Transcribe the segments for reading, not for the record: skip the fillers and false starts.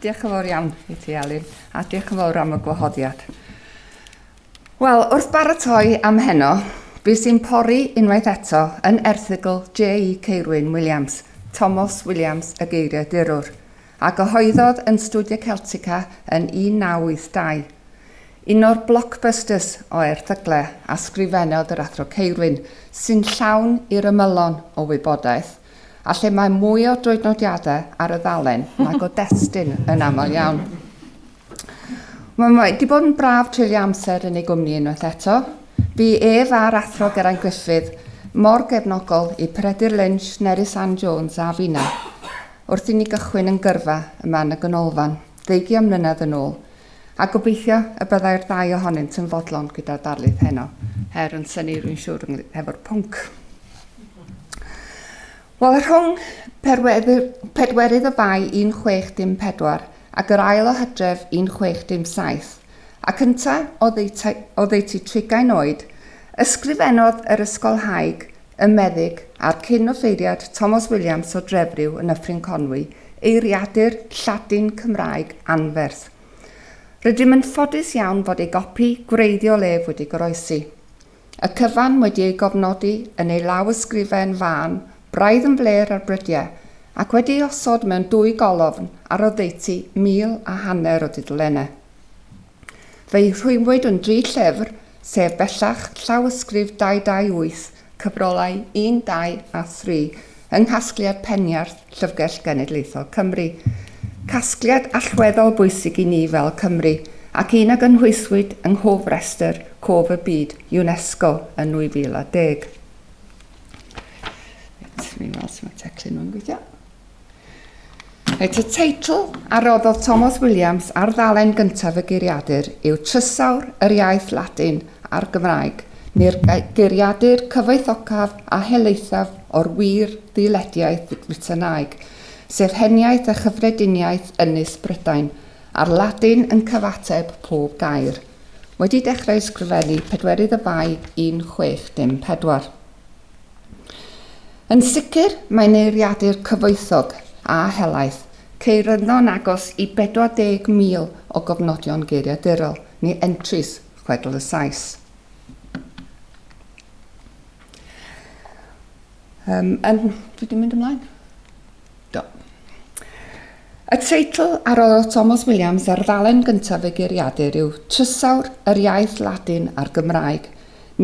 Diolch yn fawr iawn i ti, Elin, a diolch yn fawr am y gwahoddiad. Wel, wrth baratoi am heno, bues i'n pori unwaith eto yn erthygl J.E. Ceirwyn Williams, Tomos Williams y Geiriadurwr, a gyhoeddodd yn Studia Celtica yn 1982. Un o'r blockbusters o erthygle a sgrifennodd yr Athro Ceirwyn, sy'n llawn i'r ymylon o wybodaeth, a lle mae mwy o droednodiadau ar y ddalen nag o destun yn aml iawn. Mae wedi bod yn braf treulio amser yn ei gwmni unwaith eto. Bu ef a'r Athro Geraint Gruffydd mor gefnogol i Peredur Lynch, Nerys Ann Jones a finna wrth i ni gychwyn yn gyrfa yma yn y Ganolfan, ddeugian mlynedd yn ôl, a gobeithio y byddai'r ddau ohonynt yn fodlon gyda'r darlith heno, er yn synnu rwy'n siŵr hefo'r pwnc. Wel, rhwng pedwerydd o Fai 1614 ac yr ail o Hydref 1617, ac ynta oddeutu trigain oed, ysgrifennodd yr ysgolhaig, y meddyg, a'r cyn-offeiriad Tomos Williams o Drefriw yn Nyffryn Conwy eiriadur Lladin Cymraeg anferth. Rydym yn ffodus iawn fod ei gopi gwreiddiol ef wedi goroesi. Y cyfan wedi ei gofnodi yn ei lawysgrifen fân, braidd yn flêr ar brydiau, ac wedi ei osod mewn dwy golofn ar oddeutu 1,500 o dudalennau. Fe'i rhwymwyd yn dri llyfr, sef bellach llawysgrif 228, cyfrolau 1, 2 a 3 yng nghasgliad Peniarth Llyfrgell Genedlaethol Cymru. Casgliad allweddol bwysig i ni fel Cymry, ac un a gynhwyswyd yng Nghofrestr Cof y Byd UNESCO yn 2010. Reit, mi weld sut mae teclyn nhw'n gweithio. Reit, y teitl a roddodd Tomos Williams ar ddalen gyntaf y geiriadur yw Trysawr yr Iaith Ladin a'r Gymraeg, neu'r geiriadur cyfoethocaf a helaethaf o'r wir ddilediaeth Frytanaeg, sef heniaith a chyffrediniaeth Ynys Brydain, a'r Ladin yn cyfateb pob gair. Wedi dechrau ysgrifennu pedwerydd o Fai 1614. Yn sicr, mae'n eiriadur cyfoethog a helaeth, ceir yno'n agos i 40,000 o gofnodion geiriadurol, neu entries, chwedl y Sais. Um, yn, dwi wedi mynd ymlaen? Do. Y teitl a roddodd Tomos Williams ar ddalen gyntaf y geiriadur yw Trysawr yr Iaith Ladin a'r Gymraeg,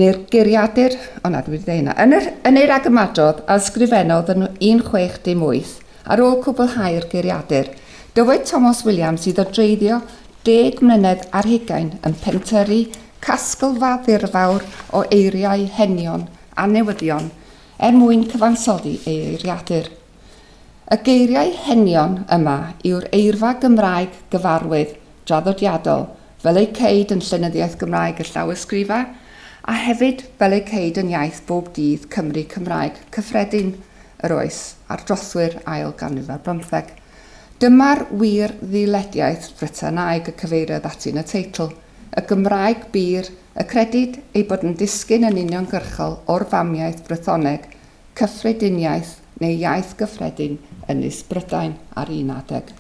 neu'r geiriadur, o na, dwi wedi dweud hynna, yn, yr, yn ei ragymadrodd a ysgrifennodd yn 1618, ar ôl cwblhau'r geiriadur, dywed Tomos Williams iddo dreiddio deg mlynedd ar hugain yn pentyrru casglfa ddirfawr o eiriau henion a newyddion er mwyn cyfansoddi ei eiriadur. Y geiriau henion yma yw'r eirfa Gymraeg gyfarwydd, draddodiadol, fel eu ceid yn llenyddiaeth Gymraeg y llawysgrifau, a hefyd fel eu ceid yn iaith bob dydd Cymry Cymraeg cyffredin yr oes ar drothwy'r ail ganrif ar bymtheg. Dyma'r wir ddilediaeth Frytanaeg y cyfeiriodd ati yn y teitl, y Gymraeg bur, y credid ei bod yn disgyn yn uniongyrchol o'r famiaith Frythoneg cyffrediniaeth neu iaith gyffredin Ynys Brydain ar un adeg.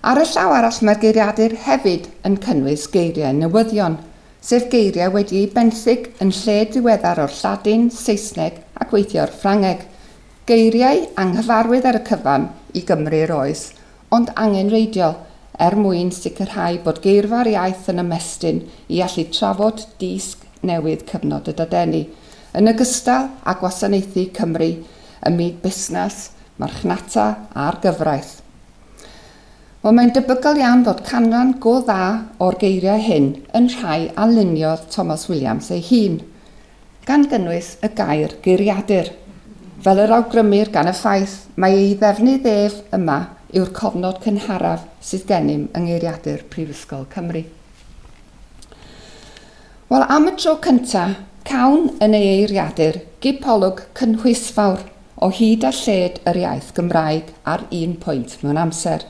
Ar y llaw arall mae'r geiriadur hefyd yn cynnwys geiriau newyddion, sef geiriau wedi eu benthyg yn lled ddiweddar o'r Lladin, Saesneg ac weithiau o'r Ffrangeg, geiriau anghyfarwydd ar y cyfan i Gymru'r oes, ond angenrheidiol er mwyn sicrhau bod geirfa'r iaith yn ymestyn i allu trafod disg newydd cyfnod y Dadeni, yn ogystal â gwasanaethu Cymru ym myd busnes, marchnata a'r gyfraith. Wel, mae'n debygol iawn fod canran go dda o'r geiriau hyn yn rhai a luniodd Tomos Williams ei hun, gan gynnwys y gair geiriadur, fel yr awgrymir gan y ffaith mai ei ddefnydd ef yma yw'r cofnod cynharaf sydd gennym yng Ngeiriadur Prifysgol Cymru. Wel, am y tro cynta, cawn yn ei eiriadur gipolwg cynhwysfawr o hyd a lled yr iaith Gymraeg ar un pwynt mewn amser.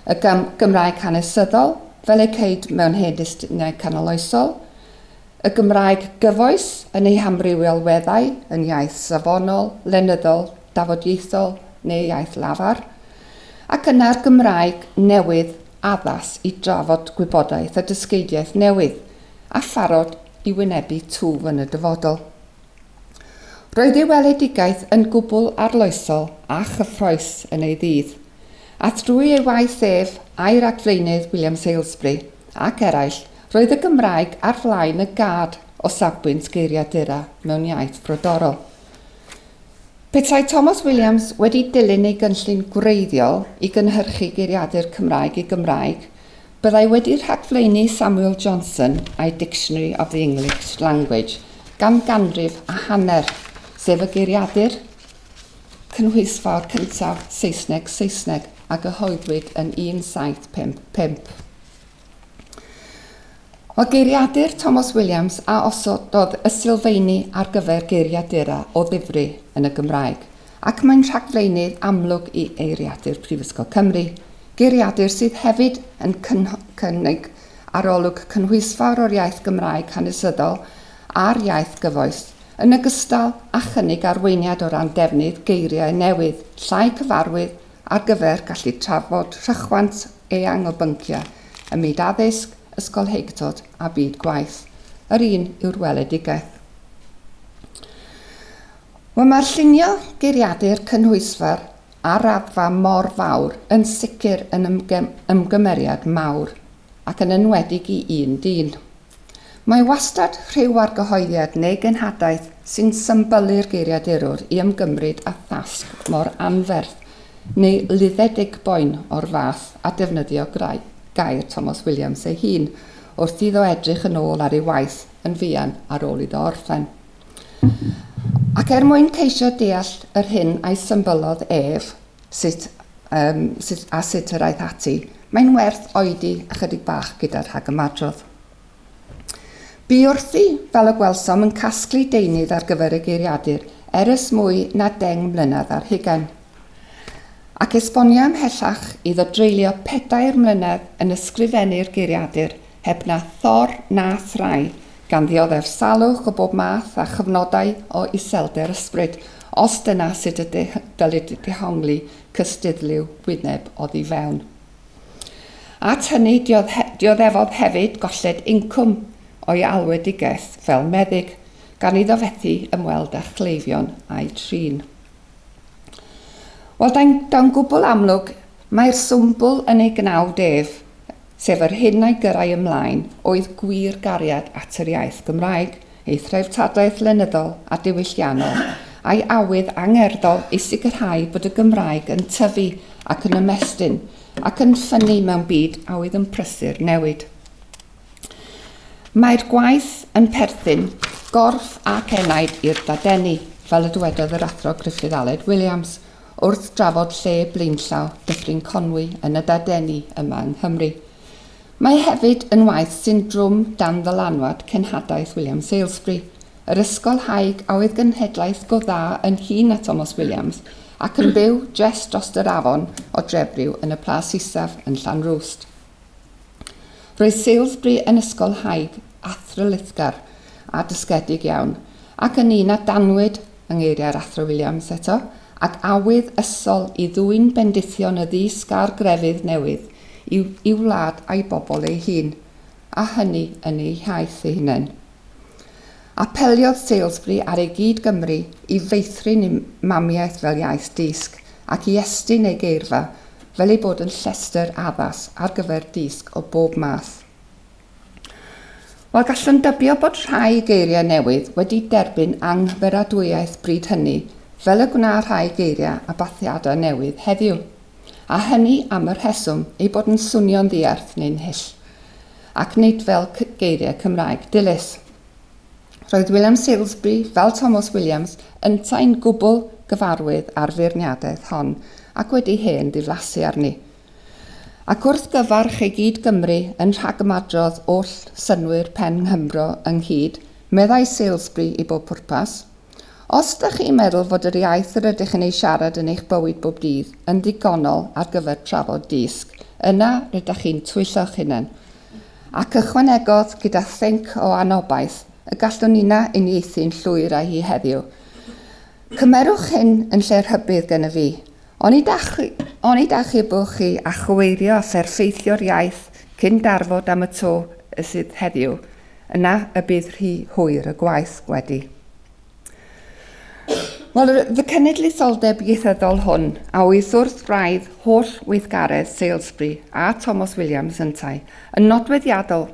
Y Gymraeg hanesyddol, fel ei ceid mewn hen destunau canoloesol, y Gymraeg gyfoes yn ei hamrywiol weddau yn iaith safonol, lenyddol, dafodieithol neu iaith lafar, Ac yna'r Gymraeg newydd addas i drafod gwybodaeth a dysgeidiaeth newydd, a pharod i wynebu twf yn y dyfodol. Roedd ei weledigaeth yn gwbl arloesol a chyffrous yn ei ddydd, a thrwy ei waith ef a'i ragflaenydd William Salesbury ac eraill, roedd y Gymraeg ar flaen y gad o safbwynt geiriadura mewn iaith frodorol. Petai Tomos Williams wedi dilyn ei gynllun gwreiddiol i gynhyrchu geiriadur Cymraeg i Gymraeg, byddai wedi rhagflaenu Samuel Johnson a'i Dictionary of the English Language gan ganrif a hanner, sef y geiriadur cynhwysfawr cyntaf Saesneg-Saesneg a gyhoeddwyd yn 1755. Wel, geiriadur Tomos Williams a osododd y sylfeini ar gyfer geiriadura o ddifri yn y Gymraeg, ac mae'n rhagflaenydd amlwg i Eiriadur Prifysgol Cymru, geiriadur sydd hefyd yn cynnig arolwg cynhwysfawr o'r iaith Gymraeg hanesyddol a'r iaith gyfoes, yn ogystal â chynnig arweiniad o ran defnydd geiriau newydd, llai cyfarwydd ar gyfer gallu trafod rhychwant eang o bynciau ym myd addysg, ysgolheictod a byd gwaith. Yr un yw'r weledigaeth. Wel, mae'r llunio geiriadur cynhwysfawr ar raddfa mor fawr yn sicr yn ymgymeriad mawr, ac yn enwedig i un dyn. Mae wastad rhyw argyhoeddiad neu genhadaeth sy'n symbylu'r geiriadurwr i ymgymryd â thasg mor anferth neu luddedig boen o'r fath a defnyddio gair Tomos Williams ei hun wrth iddo edrych yn ôl ar ei waith yn fuan ar ôl iddo orffen. Ac er mwyn ceisio deall yr hyn a'i symbylodd ef, sut, um, sut, a sut yr aeth ati, mae'n werth oedi ychydig bach gyda'r rhagymadrodd. Bu wrthi, fel y gwelsom, yn casglu deunydd ar gyfer y geiriadur er ys mwy na 10 mlynedd ar hugain. Ac esbonia ymhellach iddo dreulio pedair mlynedd yn ysgrifennu'r geiriadur heb na thor na thrai, gan ddioddef salwch o bob math a chyfnodau o iselder ysbryd, os dyna sut y dylid dehongli cystuddliw wyneb oddi fewn. At hynny, dioddefodd hefyd golled incwm o'i alwedigaeth fel meddyg, gan iddo fethu ymweld â chleifion a'u trin. Wel, daw'n gwbl amlwg mai'r swmbwl yn ei gnawd ef, sef yr hyn a'i gyrrai ymlaen, oedd gwir gariad at yr iaith Gymraeg, ei threftadaeth lenyddol a diwylliannol, a'i awydd angerddol i sicrhau bod y Gymraeg yn tyfu ac yn ymestyn ac yn ffynnu mewn byd a oedd yn prysur newid. Mae'r gwaith yn perthyn gorff ac enaid i'r Dadeni, fel y dywedodd yr Athro Gruffydd Aled Williams wrth drafod lle blaenllaw Dyffryn Conwy yn y Dadeni yma yng Nghymru. Mae hefyd yn waith sy'n drwm dan ddylanwad cenhadaeth William Salesbury, yr ysgolhaig a oedd genhedlaeth go dda yn hŷn na Tomos Williams ac yn byw jest drost yr afon o Drefriw yn y Plas Isaf yn Llanrwst. Roedd Salesbury yn ysgolhaig athrylithgar a dysgedig iawn, ac yn un a danwyd, yng ngeiriau'r Athro Williams eto, ag awydd ysol i ddwyn bendithion y ddysg a'r grefydd newydd i'w i'w wlad a'i bobl ei hun, a hynny yn eu hiaith eu hunain. Apeliodd Salesbury ar ei gyd-Gymry i feithrin eu mamiaith fel iaith dysg ac i estyn eu geirfa fel ei bod yn llestr addas ar gyfer dysg o bob math. Wel, gallwn dybio bod rhai geiriau newydd wedi derbyn anghymeradwyaeth bryd hynny, fel y gwna rhai geiriau a bathiadau newydd heddiw, a hynny am y rheswm eu bod yn swnio'n ddiarth neu'n hyll, ac nid fel geiriau Cymraeg dilys. Roedd William Salesbury, fel Tomos Williams, yntau'n gwbl gyfarwydd â'r feirniadaeth hon, ac wedi hen ddiflasu arni. Ac wrth gyfarch ei gyd-Gymry yn rhagymadrodd oll synnwyr pen Nghymro ynghyd, meddai Salesbury i bob pwrpas, Os dych chi'n meddwl fod yr iaith yr ydych yn ei siarad yn eich bywyd bob dydd yn ddigonol ar gyfer trafod dysg, yna rydach chi'n twyllo'ch hunan. Ac ychwanegodd, gyda thinc o anobaith, y gallwn ninna uniaethu'n llwyr â hi heddiw. Cymerwch hyn yn lle rhybudd gennyf fi. Onid â chi, Onid achubwch chi a chyweirio a pherffeithio'r iaith cyn darfod am y to y sydd heddiw, yna y bydd rhy hwyr y gwaith gwedi. Wel, y cenedlaetholdeb ieithyddol hwn a oedd wrth wraidd holl weithgaredd Salesbury a Tomos Williams yntau, yn nodweddiadol,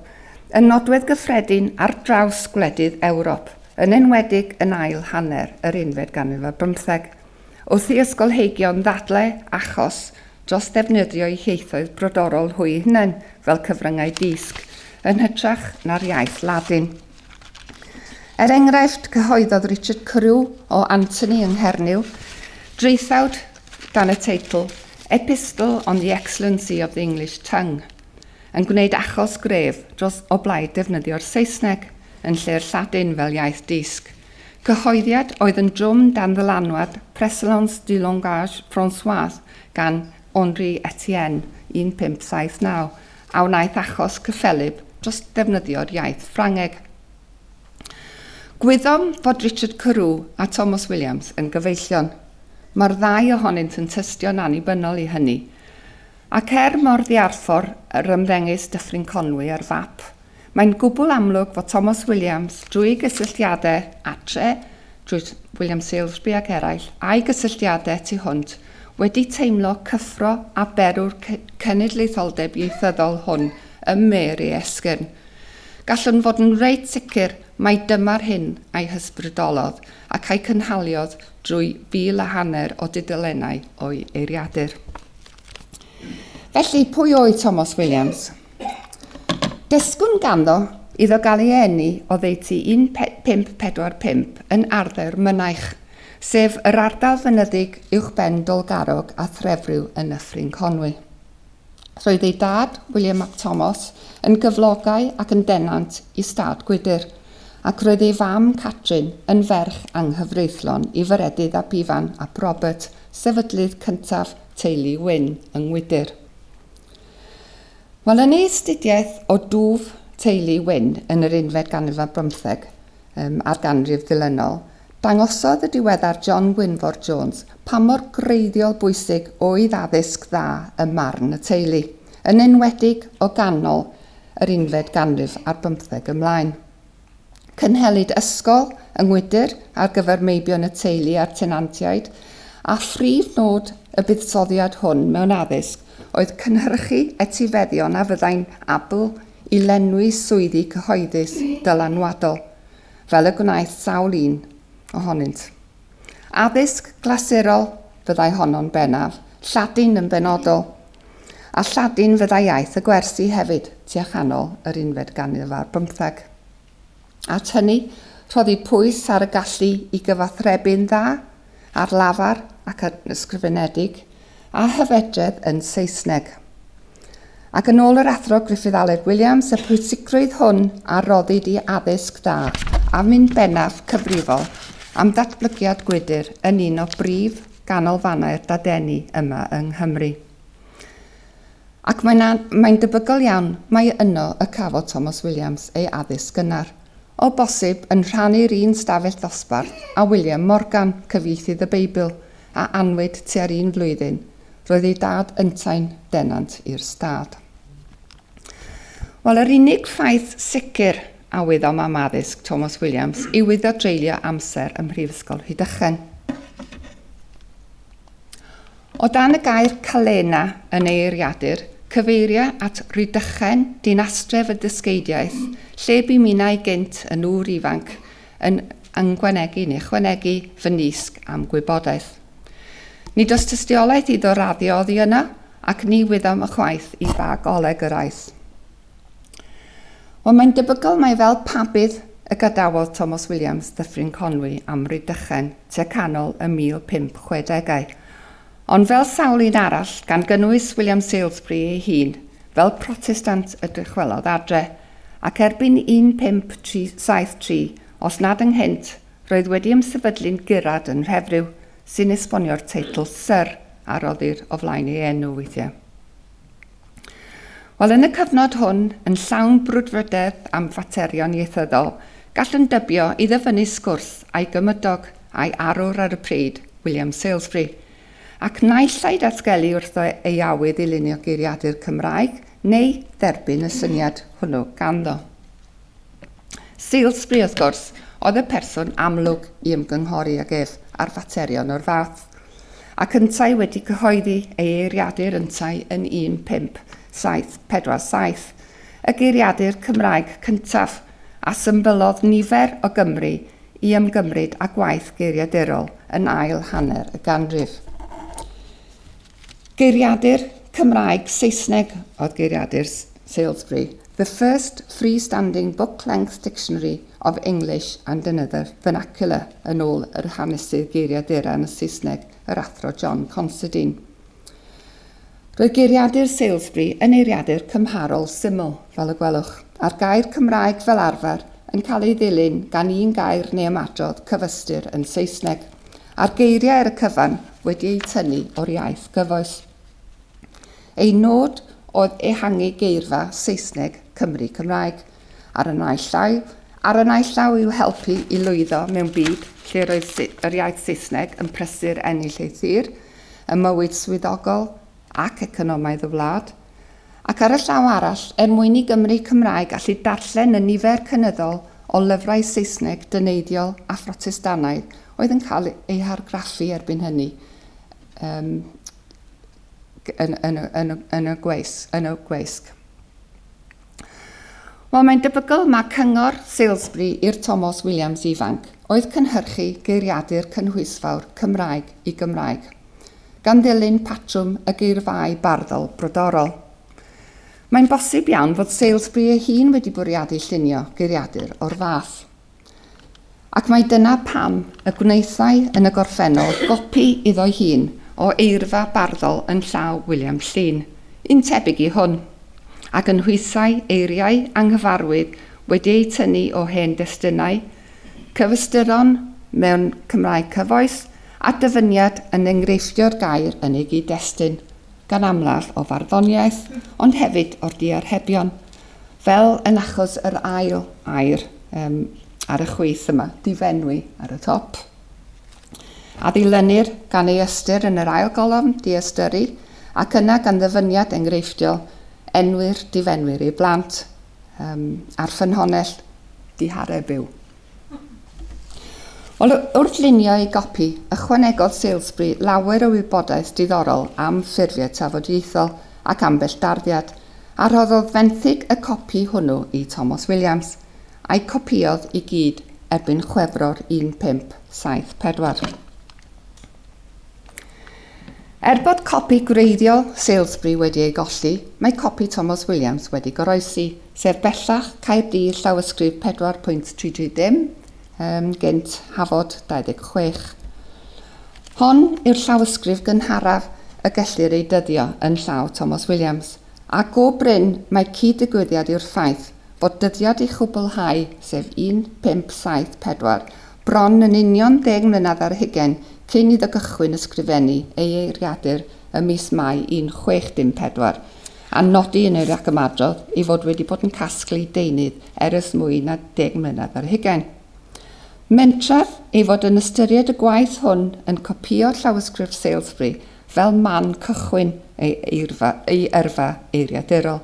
yn nodwedd gyffredin ar draws gwledydd Ewrop, yn enwedig yn ail hanner yr unfed ganrif ar bymtheg. Wrth i ysgolheigion ddadle achos dros ddefnyddio'u hieithoedd brodorol hwy eu hunain fel cyfryngau dysg, yn hytrach na'r iaith Ladin. Er enghraifft, cyhoeddodd Richard Carew o Antony yng Nghernyw draethawd dan y teitl Epistle on the Excellency of the English Tongue, yn gwneud achos gref dros o blaid defnyddio'r Saesneg yn lle'r Lladin fel iaith dysg. Cyhoeddiad oedd yn drwm dan ddylanwad Présalence du langage François gan Henri Etienne, 1579, a wnaeth achos cyffelyb dros ddefnyddio'r iaith Ffrangeg. Gwyddom fod Richard Carew a Tomos Williams yn gyfeillion. Mae'r ddau ohonynt yn tystio'n annibynnol i hynny. Ac er mor ddiarffor yr ymddengys Dyffryn Conwy ar fap, Mae'n gwbl amlwg fod Tomos Williams, drwy gysylltiadau adre, drwy William Salesbury ac eraill, a'i gysylltiadau tu hwnt, wedi teimlo cyffro a berw'r cenedlaetholdeb ieithyddol hwn ym mêr ei esgyrn. Gallwn fod yn reit sicr mai dyma'r hyn a'i hysbrydolodd ac a'i cynhaliodd drwy 1,500 o dudalennau o'i eiriadur. Felly, pwy oedd Tomos Williams? Dysgwn ganddo iddo gael ei eni oddeutu 1545 yn Arddeur Mynaich, sef yr ardal fynyddig uwchben Dolgarrog a Threfriw yn Nyffryn Conwy. Roedd ei dad, William ap Tomos, yn gyflogai ac yn denant i stad Gwydir, ac roedd ei fam, Catrin, yn ferch anghyfreithlon i Faredydd ap Ifan ap Robert, sefydlydd cyntaf teulu Wyn yng Ngwydir. Wel, yn ei astudiaeth o dwf teulu Wyn yn yr unfed ganrif ar bymtheg um, a'r ganrif ddilynol, dangosodd y diweddar John Gwynfor Jones pa mor greiddiol bwysig oedd addysg dda ym marn y teulu, yn enwedig o ganol yr unfed ganrif ar bymtheg ymlaen. Cynhelid ysgol yng Ngwydyr ar gyfer meibion y teulu a'r tenantiaid, a phrif nod y buddsoddiad hwn mewn addysg oedd cynhyrchu etifeddion a fyddai'n abl i lenwi swyddi cyhoeddus dylanwadol, fel y gwnaeth sawl un ohonynt. Addysg glasurol fyddai honno'n bennaf, Lladin yn benodol, A Lladin fyddai iaith y gwersi hefyd tua chanol yr unfed ganrif ar bymtheg. At hynny, rhoddi pwys ar y gallu i gyfathrebu'n dda, ar lafar ac yn ysgrifenedig, a hyfedredd yn Saesneg. Ac yn ôl yr Athro Gruffydd Aled Williams, y pwysigrwydd hwn a roddid i addysg dda a fu'n bennaf cyfrifol am ddatblygiad Gwydir yn un o brif ganolfannau'r dadeni yma yng Nghymru. Ac mae'n mae'n debygol iawn mai yno y cafodd Tomos Williams ei addysg gynnar, o bosib yn rhannu'r un stafell ddosbarth â William Morgan, cyfieithydd y Beibl, a anwyd tua'r un flwyddyn. Roedd ei dad yntau'n denant i'r stad. Wel, yr unig ffaith sicr a wyddom am addysg Tomos Williams yw iddo dreulio amser ym Mhrifysgol Rhydychen. O dan y gair Calena yn ei eiriadur, cyfeiria at Rydychen, dinastref y dysgeidiaeth, lle bu minnau gynt yn ŵr ifanc yn yngwanegu neu ychwanegu fy nysg a'm gwybodaeth. Nid oes tystiolaeth iddo raddio oddi yno, ac ni wyddom ychwaith i ba goleg yr aeth. Wel, mae'n debygol mai fel pabydd y gadawodd Tomos Williams Ddyffryn Conwy am Rydychen tua canol y 1560au. Ond fel sawl un arall, gan gynnwys William Salesbury ei hun, fel Protestant y dychwelodd adre, ac erbyn 1573, os nad ynghynt, roedd wedi ymsefydlu'n gurad yn Nhrefriw, sy'n esbonio'r teitl Syr a roddir o flaen ei enw weithiau. Wel, yn y cyfnod hwn, yn llawn brwdfrydedd am faterion ieithyddol, gallwn dybio i ddyfynnu sgwrs a'i gymydog, a'i arwr ar y pryd, William Salesbury. ac naill ai datgelu wrtho ei awydd i lunio geiriadur Cymraeg neu dderbyn y syniad hwnnw ganddo. Salesbury, wrth gwrs, oedd y person amlwg i ymgynghori ag ef ar faterion o'r fath, ac yntau wedi cyhoeddi ei eiriadur yntau yn 15747, y geiriadur Cymraeg cyntaf, a symbylodd nifer o Gymry i ymgymryd â gwaith geiriadurol yn ail hanner y ganrif. Geiriadur Cymraeg Saesneg oedd geiriadur Salesbury, The First Freestanding Book-Length Dictionary of English and Another Vernacular, yn ôl yr hanesydd geiriadura yn y Saesneg, yr Athro John Considine. Roedd geiriadur Salesbury yn eiriadur cymharol syml, fel y gwelwch, a'r gair Cymraeg fel arfer yn cael ei ddilyn gan un gair neu ymadrodd cyfystyr yn Saesneg, a'r geiriau ar y cyfan wedi eu tynnu o'r iaith gyfoes. Ei nod oedd ehangu geirfa Saesneg Cymry Cymraeg, ar y naill llaw, ar y naill llaw i'w helpu i lwyddo mewn byd lle roedd yr iaith Saesneg yn prysur ennill ei thir ym mywyd swyddogol ac economaidd y wlad, ac ar y llaw arall er mwyn i Gymry Cymraeg allu darllen y nifer cynyddol o lyfrau Saesneg dyneiddiol a Phrotestannaidd oedd yn cael eu hargraffu erbyn hynny um, yn, yn, yn, yn, y gweis, yn y gweisg. Wel, mae'n debygol mae cyngor Salesbury i'r Tomos Williams ifanc oedd cynhyrchu geiriadur cynhwysfawr Cymraeg i Gymraeg, gan ddilyn patrwm y geirfâu barddol brodorol. Mae'n bosib iawn fod Salesbury ei hun wedi bwriadu llunio geiriadur o'r fath. Ac mai dyna pam y gwnaethai yn y gorffennol gopi iddo'i hun o eirfa barddol yn llaw William Llŷn, un tebyg i hwn, a gynhwysai eiriau anghyfarwydd wedi eu tynnu o hen destunau, cyfystyron mewn Cymraeg cyfoes, a dyfyniad yn enghreifftio'r gair yn ei gyd-destun, gan amlaf o farddoniaeth, ond hefyd o'r diarhebion. Fel yn achos yr ail air um, ar y chwith yma, difenwi ar y top. A ddilynir gan ei ystyr yn yr ail golofn, diystyru, ac yna gan ddyfyniad enghreifftiol enwi'r difenwyr ei blant um, a'r ffynhonnell dihareb yw. Wel, wrth lunio ei gopi, ychwanegodd Salesbury lawer o wybodaeth diddorol am ffurfiau tafodieithol ac ambell darddiad, a rhoddodd fenthyg y copi hwnnw i Tomos Williams, a'i copïodd i gyd erbyn Chwefror 1574. Er bod copi gwreiddiol Salesbury wedi ei golli, mae copi Tomos Williams wedi goroesi, sef bellach Caerdydd llawysgrif 4.330, um, gynt Hafod 26. Hon yw'r llawysgrif gynharaf y gellir ei dyddio yn llaw Tomos Williams, a go brin mae cyd-ddigwyddiad yw'r ffaith fod dyddiad ei chwblhau, sef 1574, bron yn union ddeg mlynedd ar hugain cyn iddo gychwyn ysgrifennu ei eiriadur ym mis Mai 1614, a nodi yn ei ragymadrodd ei fod wedi bod yn casglu deunydd er ers mwy na deg mlynedd ar hugain. Mentraf ei fod yn ystyried y gwaith hwn yn copïo llawysgrif Salesbury fel man cychwyn ei eirfa, ei yrfa eiriadurol.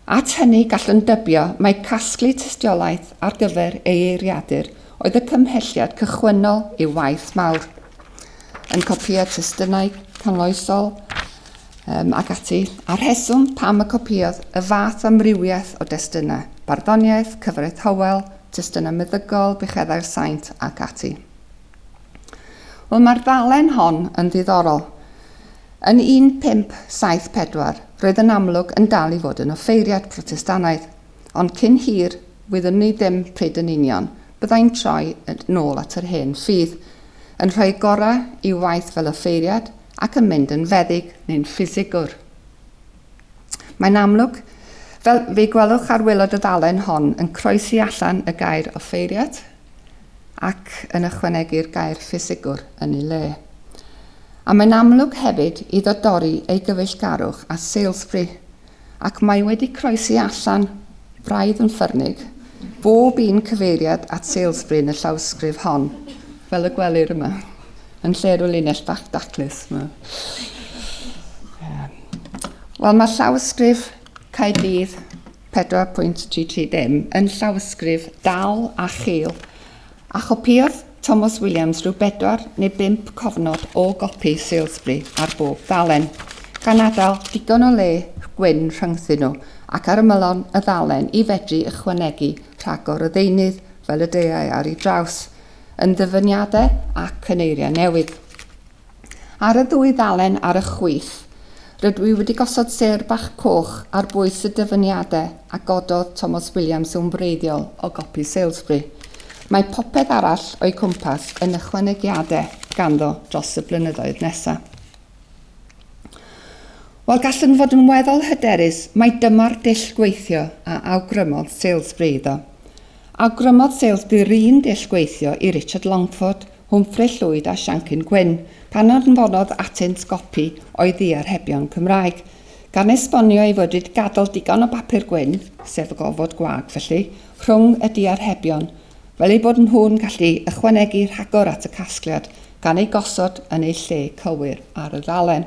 At hynny, gallwn dybio mai casglu tystiolaeth ar gyfer ei eiriadur oedd y cymhelliad cychwynnol i'w waith mawr, yn copïo testunau canoloesol um, ac ati, a'r rheswm pam y copïodd y fath amrywiaeth o destunau, barddoniaeth, cyfraith Howell, testunau meddygol, bucheddau'r saint ac ati. Wel, mae'r ddalen hon yn ddiddorol. Yn 1574, roedd yn amlwg yn dal i fod yn offeiriad Protestannaidd, ond cyn hir, wyddwn ni ddim pryd yn union, byddai'n troi yn ôl at yr hen ffydd, yn rhoi gorau i'w waith fel offeiriad ac yn mynd yn feddyg neu'n ffisigwr. Mae'n amlwg, fel fe'i gwelwch ar waelod y ddalen hon, yn croesi allan y gair offeiriad, ac yn ychwanegu'r gair ffisigwr yn ei le. A mae'n amlwg hefyd iddo dorri ei gyfeillgarwch â Salesbury, ac mae wedi croesi allan, braidd yn ffyrnig, bob un cyfeiriad at Salesbury yn y llawysgrif hon, fel y gwelir yma. Yn lle rhyw linell bach daclus. Ma. Wel, mae llawysgrif Caerdydd 4.330 yn llawysgrif dal a chul, a chopïodd Tomos Williams rhyw bedwar neu bump cofnod o gopi Salesbury ar bob ddalen, gan adael digon o le gwyn rhyngthyn nhw ac ar ymylon y ddalen i fedru ychwanegu rhagor o ddeunydd fel y deuai ar ei draws, yn ddyfyniadau ac yn eiriau newydd. Ar y ddwy ddalen ar y chwith, rydw i wedi gosod sêr bach coch ar bwys y dyfyniadau a gododd Tomos Williams yn wreiddiol o gopi Salesbury. Mae popeth arall o'u cwmpas yn ychwanegiadau ganddo dros y blynyddoedd nesaf. Wel, gallwn fod yn weddol hyderus mai dyma'r dull gweithio a awgrymodd Salesbury iddo. Awgrymodd Salesbury'r un dull gweithio i Richard Longford, Humphrey Llwyd a Siancyn Gwyn pan anfonodd atynt gopi o'i ddiarhebion Cymraeg, gan esbonio ei fod wedi gadael digon o bapur gwyn, sef y gofod gwag felly, rhwng y diarhebion, fel eu bod nhw'n gallu ychwanegu rhagor at y casgliad gan eu gosod yn eu lle cywir ar y ddalen.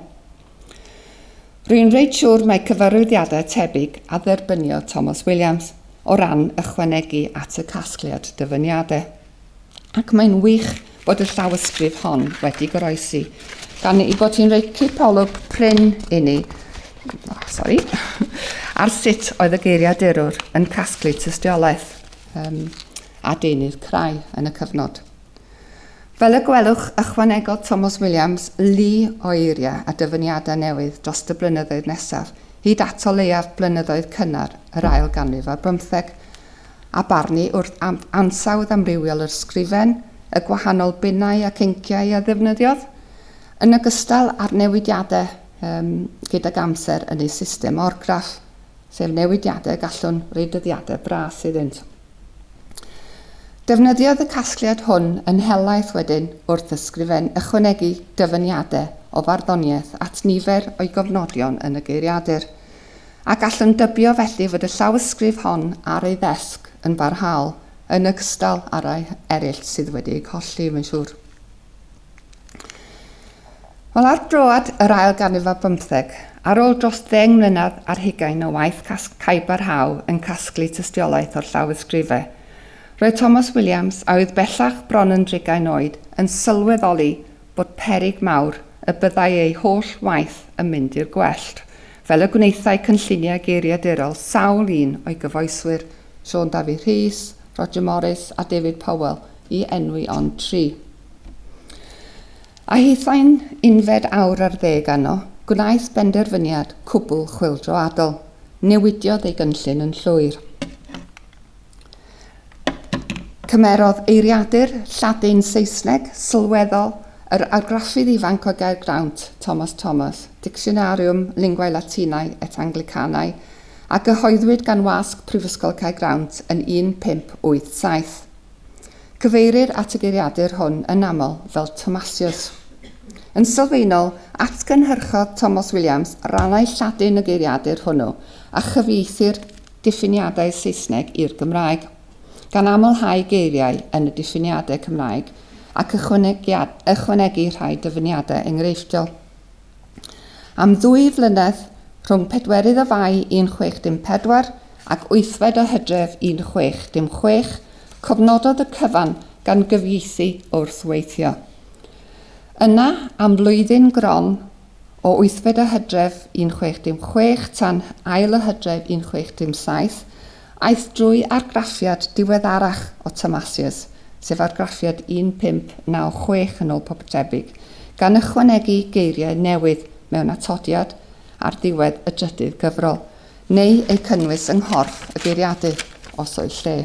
Rwy'n reit siŵr mai cyfarwyddiadau tebyg a dderbyniodd Tomos Williams o ran ychwanegu at y casgliad dyfyniadau. Ac mae'n wych bod y llawysgrif hon wedi goroesi, gan ei bod hi'n rhoi cipolwg prin inni oh, sorry, ar sut oedd y geiriadurwr yn casglu tystiolaeth um, a deunydd crai yn y cyfnod. Fel y gwelwch, ychwanegodd Tomos Williams lu o eiriau a dyfyniadau newydd dros y blynyddoedd nesaf, hyd at o leiaf blynyddoedd cynnar yr ail ganrif ar bymtheg, a barnu wrth ansawdd amrywiol yr ysgrifen, y gwahanol binnau ac inciau a ddefnyddiodd, yn ogystal â'r newidiadau um, gydag amser yn ei system orgraff, sef newidiadau y gallwn roi dyddiadau bras iddynt. Defnyddiodd y casgliad hwn yn helaeth wedyn wrth ysgrifen ychwanegu dyfyniadau o farddoniaeth at nifer o'i gofnodion yn y geiriadur, a gallwn dybio felly fod y llawysgrif hon ar ei ddesg yn barhaol, yn ogystal â rhai eraill sydd wedi eu colli, mae'n siŵr. Wel, ar droad yr ail ganrif ar bymtheg, ar ôl dros ddeng mlynedd ar hugain o waith caib-barhaol yn casglu tystiolaeth o'r llawysgrifau, roedd Tomos Williams, a oedd bellach bron yn drigain oed, yn sylweddoli bod peryg mawr y byddai ei holl waith yn mynd i'r gwellt, fel y gwnaethai cynlluniau geiriadurol sawl un o'i gyfoeswyr, Siôn Dafydd Rhys, Roger Morris a David Powell, i enwi ond tri. A hithau'n unfed awr ar ddeg arno, gwnaeth benderfyniad cwbl chwyldroadol. Newidiodd ei gynllun yn llwyr. Cymerodd eiriadur Lladin Saesneg sylweddol yr argraffydd ifanc o Gaergrawnt, Thomas Thomas, Dictionarium Linguae Latinae et Anglicanae, a gyhoeddwyd gan Wasg Prifysgol Caergrawnt yn 1587. Cyfeirir at y geiriadur hwn yn aml fel Thomasius. Yn sylfaenol, atgynhyrchodd Tomos Williams rannau Lladin y geiriadur hwnnw a chyfieithu'r diffiniadau Saesneg i'r Gymraeg, gan amlhau geiriau yn y diffiniadau Cymraeg ac ychwanegu rhai dyfyniadau enghreifftiol. Am ddwy flynedd, rhwng pedwerydd o Fai 1614 ac wythfed o Hydref 1616, cofnododd y cyfan gan gyfieithu wrth weithio. Yna, am flwyddyn gron, o wythfed o Hydref 1616 tan ail o Hydref 1617, aeth drwy argraffiad diweddarach o Thomasius, sef argraffiad 1596 yn ôl pob tebyg, gan ychwanegu geiriau newydd mewn atodiad ar ddiwedd y drydydd gyfrol, neu eu cynnwys yng nghorff y geiriadur, os oedd lle.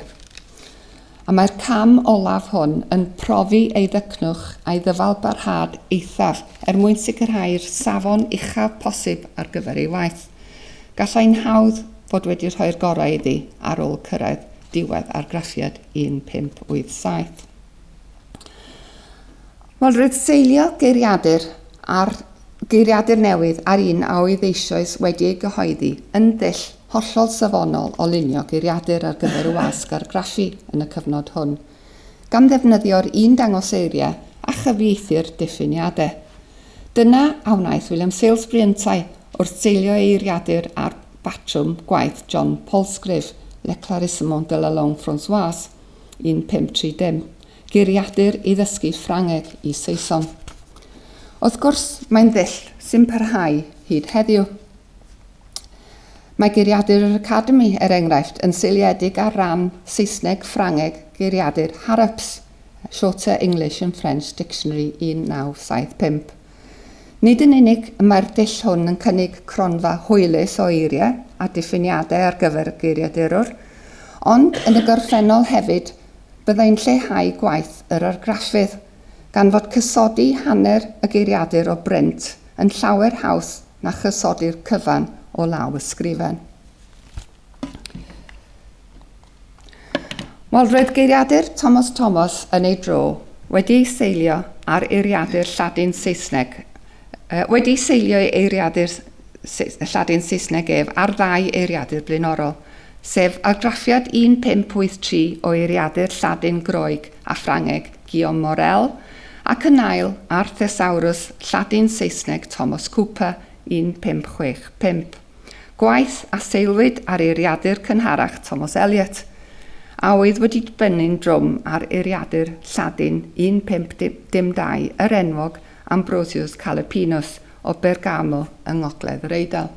A mae'r cam olaf hwn yn profi ei ddycnwch a'i ddyfalbarhad eithaf er mwyn sicrhau'r safon uchaf posib ar gyfer ei waith. Gallai'n hawdd fod wedi rhoi'r gorau iddi ar ôl cyrraedd diwedd argraffiad 1587. Wel, roedd seilio geiriadur ar geiriadur newydd ar un a oedd eisoes wedi ei gyhoeddi yn ddull hollol safonol o lunio geiriadur ar gyfer y wasg argraffu yn y cyfnod hwn, gan ddefnyddio'r un dangoseiriau a chyfieithu'r diffiniadau. Dyna a wnaeth William Salesbury yntau wrth seilio ei eiriadur ar batrwm gwaith John Palsgrave, L'Eclaircissement de la Langue Françoise, 1530, geiriadur i ddysgu Ffrangeg i Saeson. Wrth gwrs, mae'n ddull sy'n parhau hyd heddiw. Mae Geiriadur yr Academi, er enghraifft, yn seiliedig ar ran Saesneg-Ffrangeg Geiriadur Harrap's, Shorter English and French Dictionary 1975. Nid yn unig y mae'r dull hwn yn cynnig cronfa hwylus o eiriau a diffiniadau ar gyfer y geiriadurwr, ond yn y gorffennol hefyd byddai'n lleihau gwaith yr argraffydd, gan fod cysodi hanner y geiriadur o brint yn llawer haws na chysodi'r cyfan o law ysgrifen. Wel, roedd geiriadur Thomas Thomas yn ei dro wedi ei seilio ar eiriadur Lladin Saesneg, wedi ei seilio ei eiriadur Lladin Saesneg ef ar ddau eiriadur blaenorol, sef argraffiad 1583 o eiriadur Lladin Groeg a Ffrangeg Guillaume Morel, ac yn ail ar Thesaurus Lladin Saesneg Thomas Cooper 1565. Gwaith a seilwyd ar eiriadur cynharach Thomas Eliot, a oedd wedi dibynnu'n drwm ar eiriadur Lladin 1512 yr enwog Ambrosius Calepinus o Bergamo yng ngogledd yr Eidal.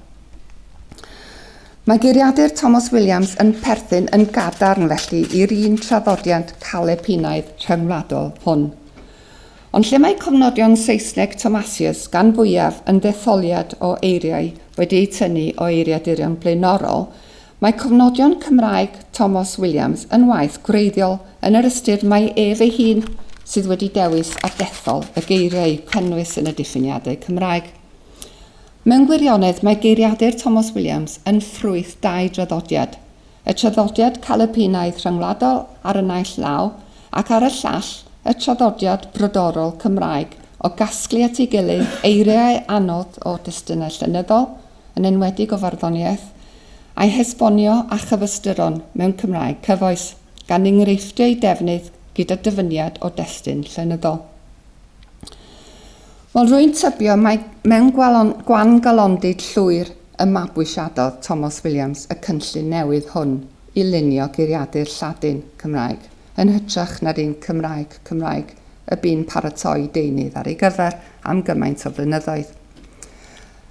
Mae geiriadur Tomos Williams yn perthyn yn gadarn felly i'r un traddodiad Calepinaidd rhyngwladol hwn. Ond lle mae cofnodion Saesneg Tomasius gan fwyaf yn ddetholiad o eiriau wedi eu tynnu o eiriadurion blaenorol, mae cofnodion Cymraeg Tomos Williams yn waith gwreiddiol yn yr ystyr mai ef ei hun sydd wedi dewis a dethol y geiriau i'w cynnwys yn y diffiniadau Cymraeg. Mewn gwirionedd, mae geiriadur Tomos Williams yn ffrwyth dau draddodiad, y traddodiad Calepinaidd rhyngwladol ar y naill law, ac ar y llall, y traddodiad brodorol Cymraeg o gasglu at ei gilydd eiriau anodd o destunau llenyddol, yn enwedig o farddoniaeth, a'u hesbonio â chyfystyron mewn Cymraeg cyfoes, gan enghreifftio eu defnydd gyda dyfyniad o destun llenyddol. Wel, rwy'n tybio mai mewn gwan galondid llwyr y mabwysiadodd Tomos Williams y cynllun newydd hwn i lunio geiriadur Lladin, Cymraeg, yn hytrach na'r un Cymraeg, Cymraeg y bu'n paratoi deunydd ar ei gyfer am gymaint o flynyddoedd.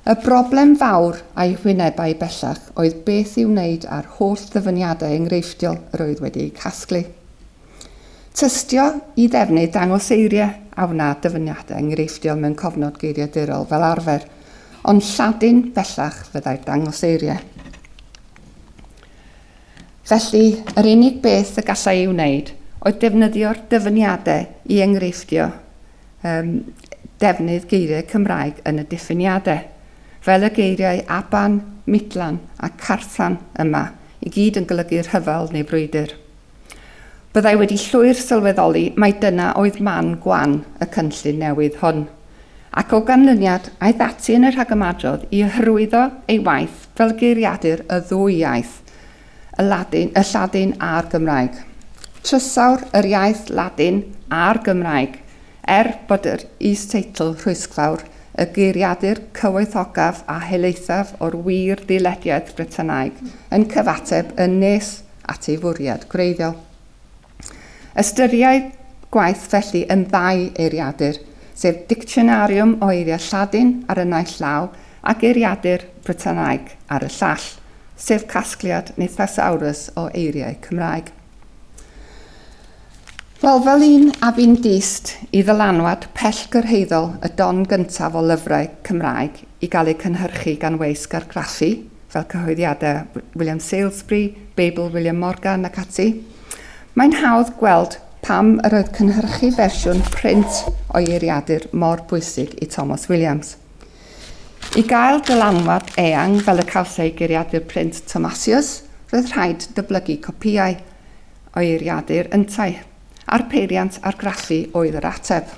Y broblem fawr a'i hwynebai bellach oedd beth i'w wneud â'r holl ddyfyniadau enghreifftiol yr oedd wedi eu casglu. Tystio i ddefnydd dangoseiriau a wna dyfyniadau enghreifftiol mewn cofnod geiriadurol fel arfer, ond Lladin bellach fyddai'r dangoseiriau. Felly, yr unig beth y gallai ei wneud oedd defnyddio'r dyfyniadau i enghreifftio um, defnydd geiriau Cymraeg yn y diffiniadau, fel y geiriau Aban, Midlan a Carthan yma, i gyd yn golygu rhyfel neu frwydr. Byddai wedi llwyr sylweddoli mai dyna oedd man gwan y cynllun newydd hwn, ac o ganlyniad aeth ati yn y rhagymadrodd i hyrwyddo ei waith fel geiriadur y ddwy iaith, y Ladin, y Lladin a'r Gymraeg. Trysawr yr iaith Ladin a'r Gymraeg, er bod yr is-teitl rhwysgfawr, y geiriadur cyfoethocaf a helaethaf o'r wir ddilediaeth Frytanaeg, yn cyfateb yn nes at ei fwriad gwreiddiol. Ystyriai gwaith felly yn ddau eiriadur, sef dictionariwm o eiriau Lladin ar y naill law a geiriadur Brytanaeg ar y llall, sef casgliad neu thesaurus o eiriau Cymraeg. Wel, fel un a fu'n dyst i ddylanwad pellgyrhaeddol y don gyntaf o lyfrau Cymraeg i gael eu cynhyrchu gan weisg argraffu, fel cyhoeddiadau William Salesbury, Beibl William Morgan ac ati, mae'n hawdd gweld pam yr oedd cynhyrchu fersiwn print o'i eiriadur mor bwysig i Tomos Williams. I gael dylanwad eang fel y cawsai geiriadur print Tomasius, roedd rhaid dyblygu copïau o'i eiriadur yntau, a'r peiriant argraffu oedd yr ateb.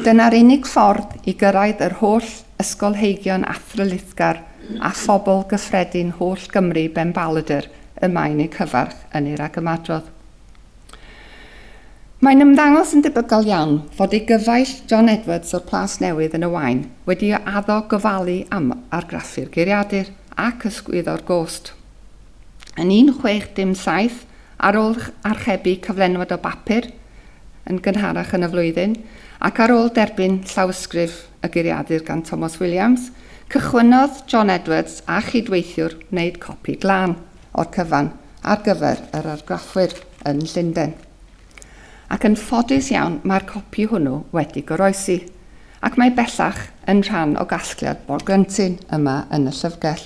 Dyna'r unig ffordd i gyrraedd yr holl ysgolheigion athrylithgar a phobl gyffredin holl Gymru benbaladr y mae'n eu cyfarch yn ei ragymadrodd. Mae'n ymddangos yn debygol iawn fod ei gyfaill John Edwards o'r Plas Newydd yn y Waun wedi addo gofalu am argraffu'r geiriadur ac ysgwyddo'r gost. Yn 1607, ar ôl archebu cyflenwad o bapur yn gynharach yn y flwyddyn, ac ar ôl derbyn llawysgrif y geiriadur gan Tomos Williams, cychwynnodd John Edwards a chydweithiwr wneud copi glân o'r cyfan ar gyfer yr argraffwyr yn Llundain. Ac yn ffodus iawn mae'r copi hwnnw wedi goroesi, ac mae bellach yn rhan o gasgliad Borglentyn yma yn y llyfrgell.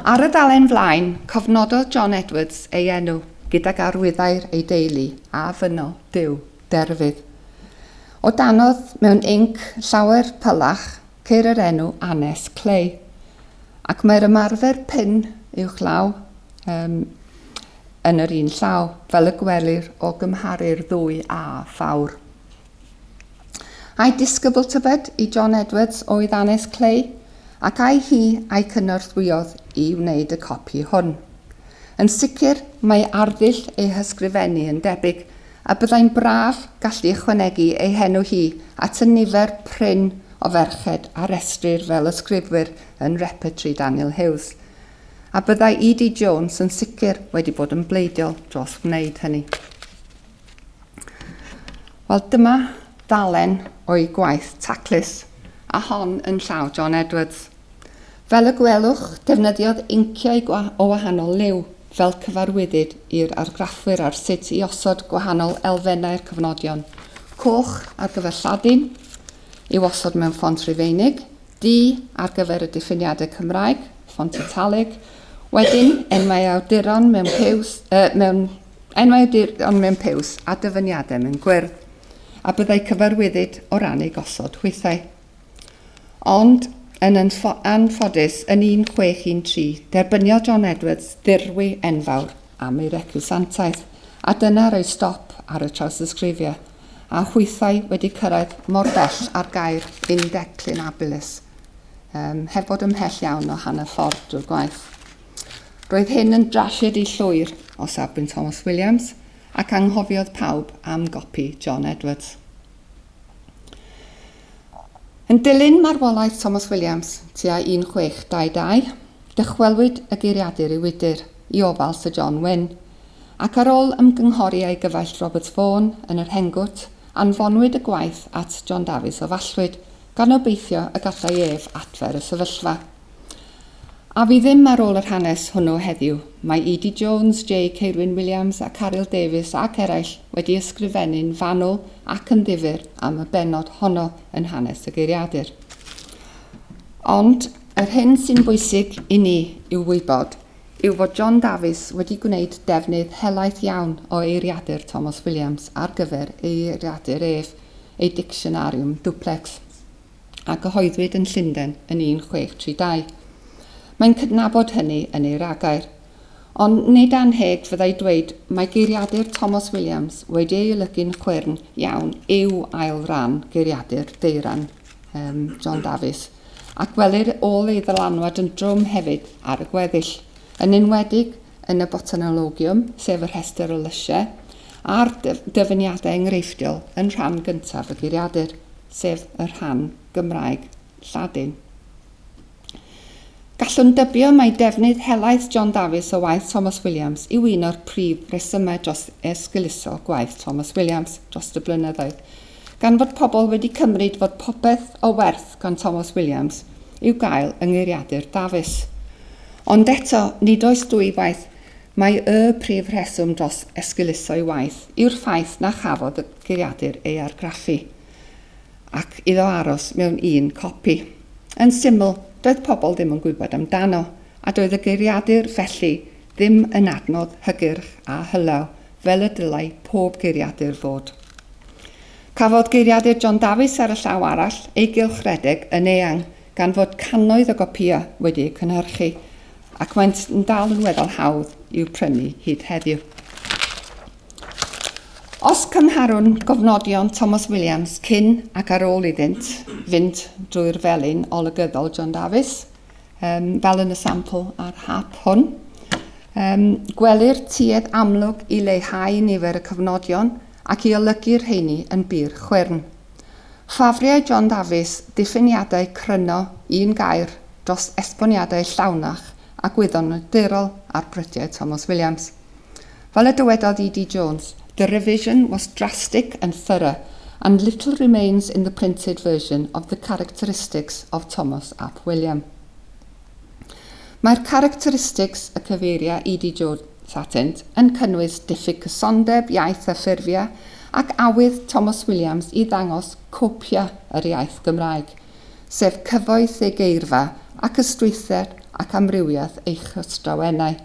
Ar y ddalen flaen, cofnododd John Edwards ei enw gydag arwyddair ei deulu a fyno Duw derfydd. O danodd mewn inc llawer pylach ceir yr enw Annes Clay, ac mae'r ymarfer pin uwchlaw um, yn yr un llaw, fel y gwelir o gymharu'r ddwy A fawr. Ai disgybl tybed i John Edwards oedd Annes Clay, ac ai hi a'i cynorthwyodd i wneud y copi hwn? Yn sicr, mae arddull ei hysgrifennu yn debyg, a byddai'n braf gallu ychwanegu ei henw hi at y nifer prin o ferched a restrir fel ysgrifwyr yn repertory Daniel Huws. A byddai ED Jones yn sicr wedi bod yn bleidiol dros wneud hynny. Wel, dyma ddalen o'i gwaith taclus, a hon yn llaw John Edwards. Fel y gwelwch, defnyddiodd inciau o wahanol liw fel cyfarwyddyd i'r argraffwyr ar sut i osod gwahanol elfennau'r cofnodion. Coch ar gyfer Lladin, i'w osod mewn ffont Rufeinig, Du ar gyfer y diffiniadau Cymraeg, ffont italig. Wedyn, enwau awduron mewn piws, mewn, enwau awduron mewn piws a dyfyniadau mewn gwyrdd, a byddai cyfarwyddyd o ran eu gosod hwythau. Ond, yn anffodus, yn 1613, derbyniodd John Edwards ddirwy enfawr am ei recusantaeth, a dyna roi stop ar y trawsysgrifio. a hwythau wedi cyrraedd mor bell â'r gair indeclinabilis, um, heb fod ymhell iawn o hanner ffordd drwy'r gwaith. Roedd hyn yn drasiedi llwyr o safbwynt Thomas Williams ac anghofiodd pawb am gopi John Edwards. Yn dilyn marwolaeth Thomas Williams tua 1622, dychwelwyd y geiriadur i Wydyr i ofal Sir John Wynne, Ac ar ôl ymgynghori â'i gyfaill Robert Vaughan yn yr Hengwrt, anfonwyd y gwaith at John Dafis o Fallwyd, gan obeithio y gallai ef adfer y sefyllfa. A fi ddim ar ôl yr hanes hwnnw heddiw. Mae ED Jones, J Ceirwyn Williams a Caryl Davies ac eraill wedi ysgrifennu'n fanwl ac yn ddifyr am y bennod honno yn hanes y geiriadur. Ond yr hyn sy'n bwysig i ni i'w wybod yw fod John Dafis wedi gwneud defnydd helaeth iawn o eiriadur Tomos Williams ar gyfer ei eiriadur ef, ei Dictionarium Duplex, a gyhoeddwyd yn Llundain yn 1632. Mae'n cydnabod hynny yn ei ragair. Ond nid annheg fyddai dweud mai geiriadur Tomos Williams wedi ei olygu'n chwyrn iawn yw ail ran geiriadur deiran um, John Dafis. ac gwelir ôl ei ddylanwad yn drwm hefyd ar y gweddill, yn enwedig yn y Botanologium, sef y rhestr o lysiau, a'r dyfyniadau enghreifftiol yn rhan gyntaf y geiriadur, sef y rhan Gymraeg Lladin. Gallwn dybio mai defnydd helaeth John Dafis o waith Thomas Williams yw un o'r prif resymau dros esgeuluso gwaith Thomas Williams dros y blynyddoedd, gan fod pobl wedi cymryd fod popeth o werth gan Tomos Williams i'w gael yng ngeiriadur Dafis. Ond eto, nid oes dwywaith mai y prif rheswm dros esgeuluso'i waith yw'r ffaith na chafodd y geiriadur ei argraffu, ac iddo aros mewn un copi. Yn syml, doedd pobl ddim yn gwybod amdano, a doedd y geiriadur felly ddim yn adnodd hygyrch a hylaw fel y dylai pob geiriadur fod. Cafodd geiriadur John Dafis ar y llaw arall ei gylchredeg yn eang gan fod cannoedd o gopïau wedi eu cynhyrchu ac maent yn dal yn weddol hawdd i'w prynu hyd heddiw. Os cymharwn gofnodion Thomas Williams cyn ac ar ôl iddynt fynd drwy'r felin olygyddol John Dafis, um, fel yn y sampl ar hap hwn, Um, gwelir tuedd amlwg i leihau nifer y cofnodion ac i olygu'r rheini yn bur chwyrn. Ffafriai John Dafis ddiffiniadau cryno un gair dros esboniadau llawnach a gwyddonadurol ar brydiau Tomos Williams. Fel y dywedodd E.D. Jones, the revision was drastic and thorough, and little remains in the printed version of the characteristics of Thomas ap William. Mae'r characteristics y cyfeiria E.D. Jones atynt yn cynnwys diffyg cysondeb iaith a ffurfiau ac awydd Tomos Williams i ddangos copia yr iaith Gymraeg, sef cyfoeth ei geirfa ac ystwythder ac amrywiaeth ei chystrawennau.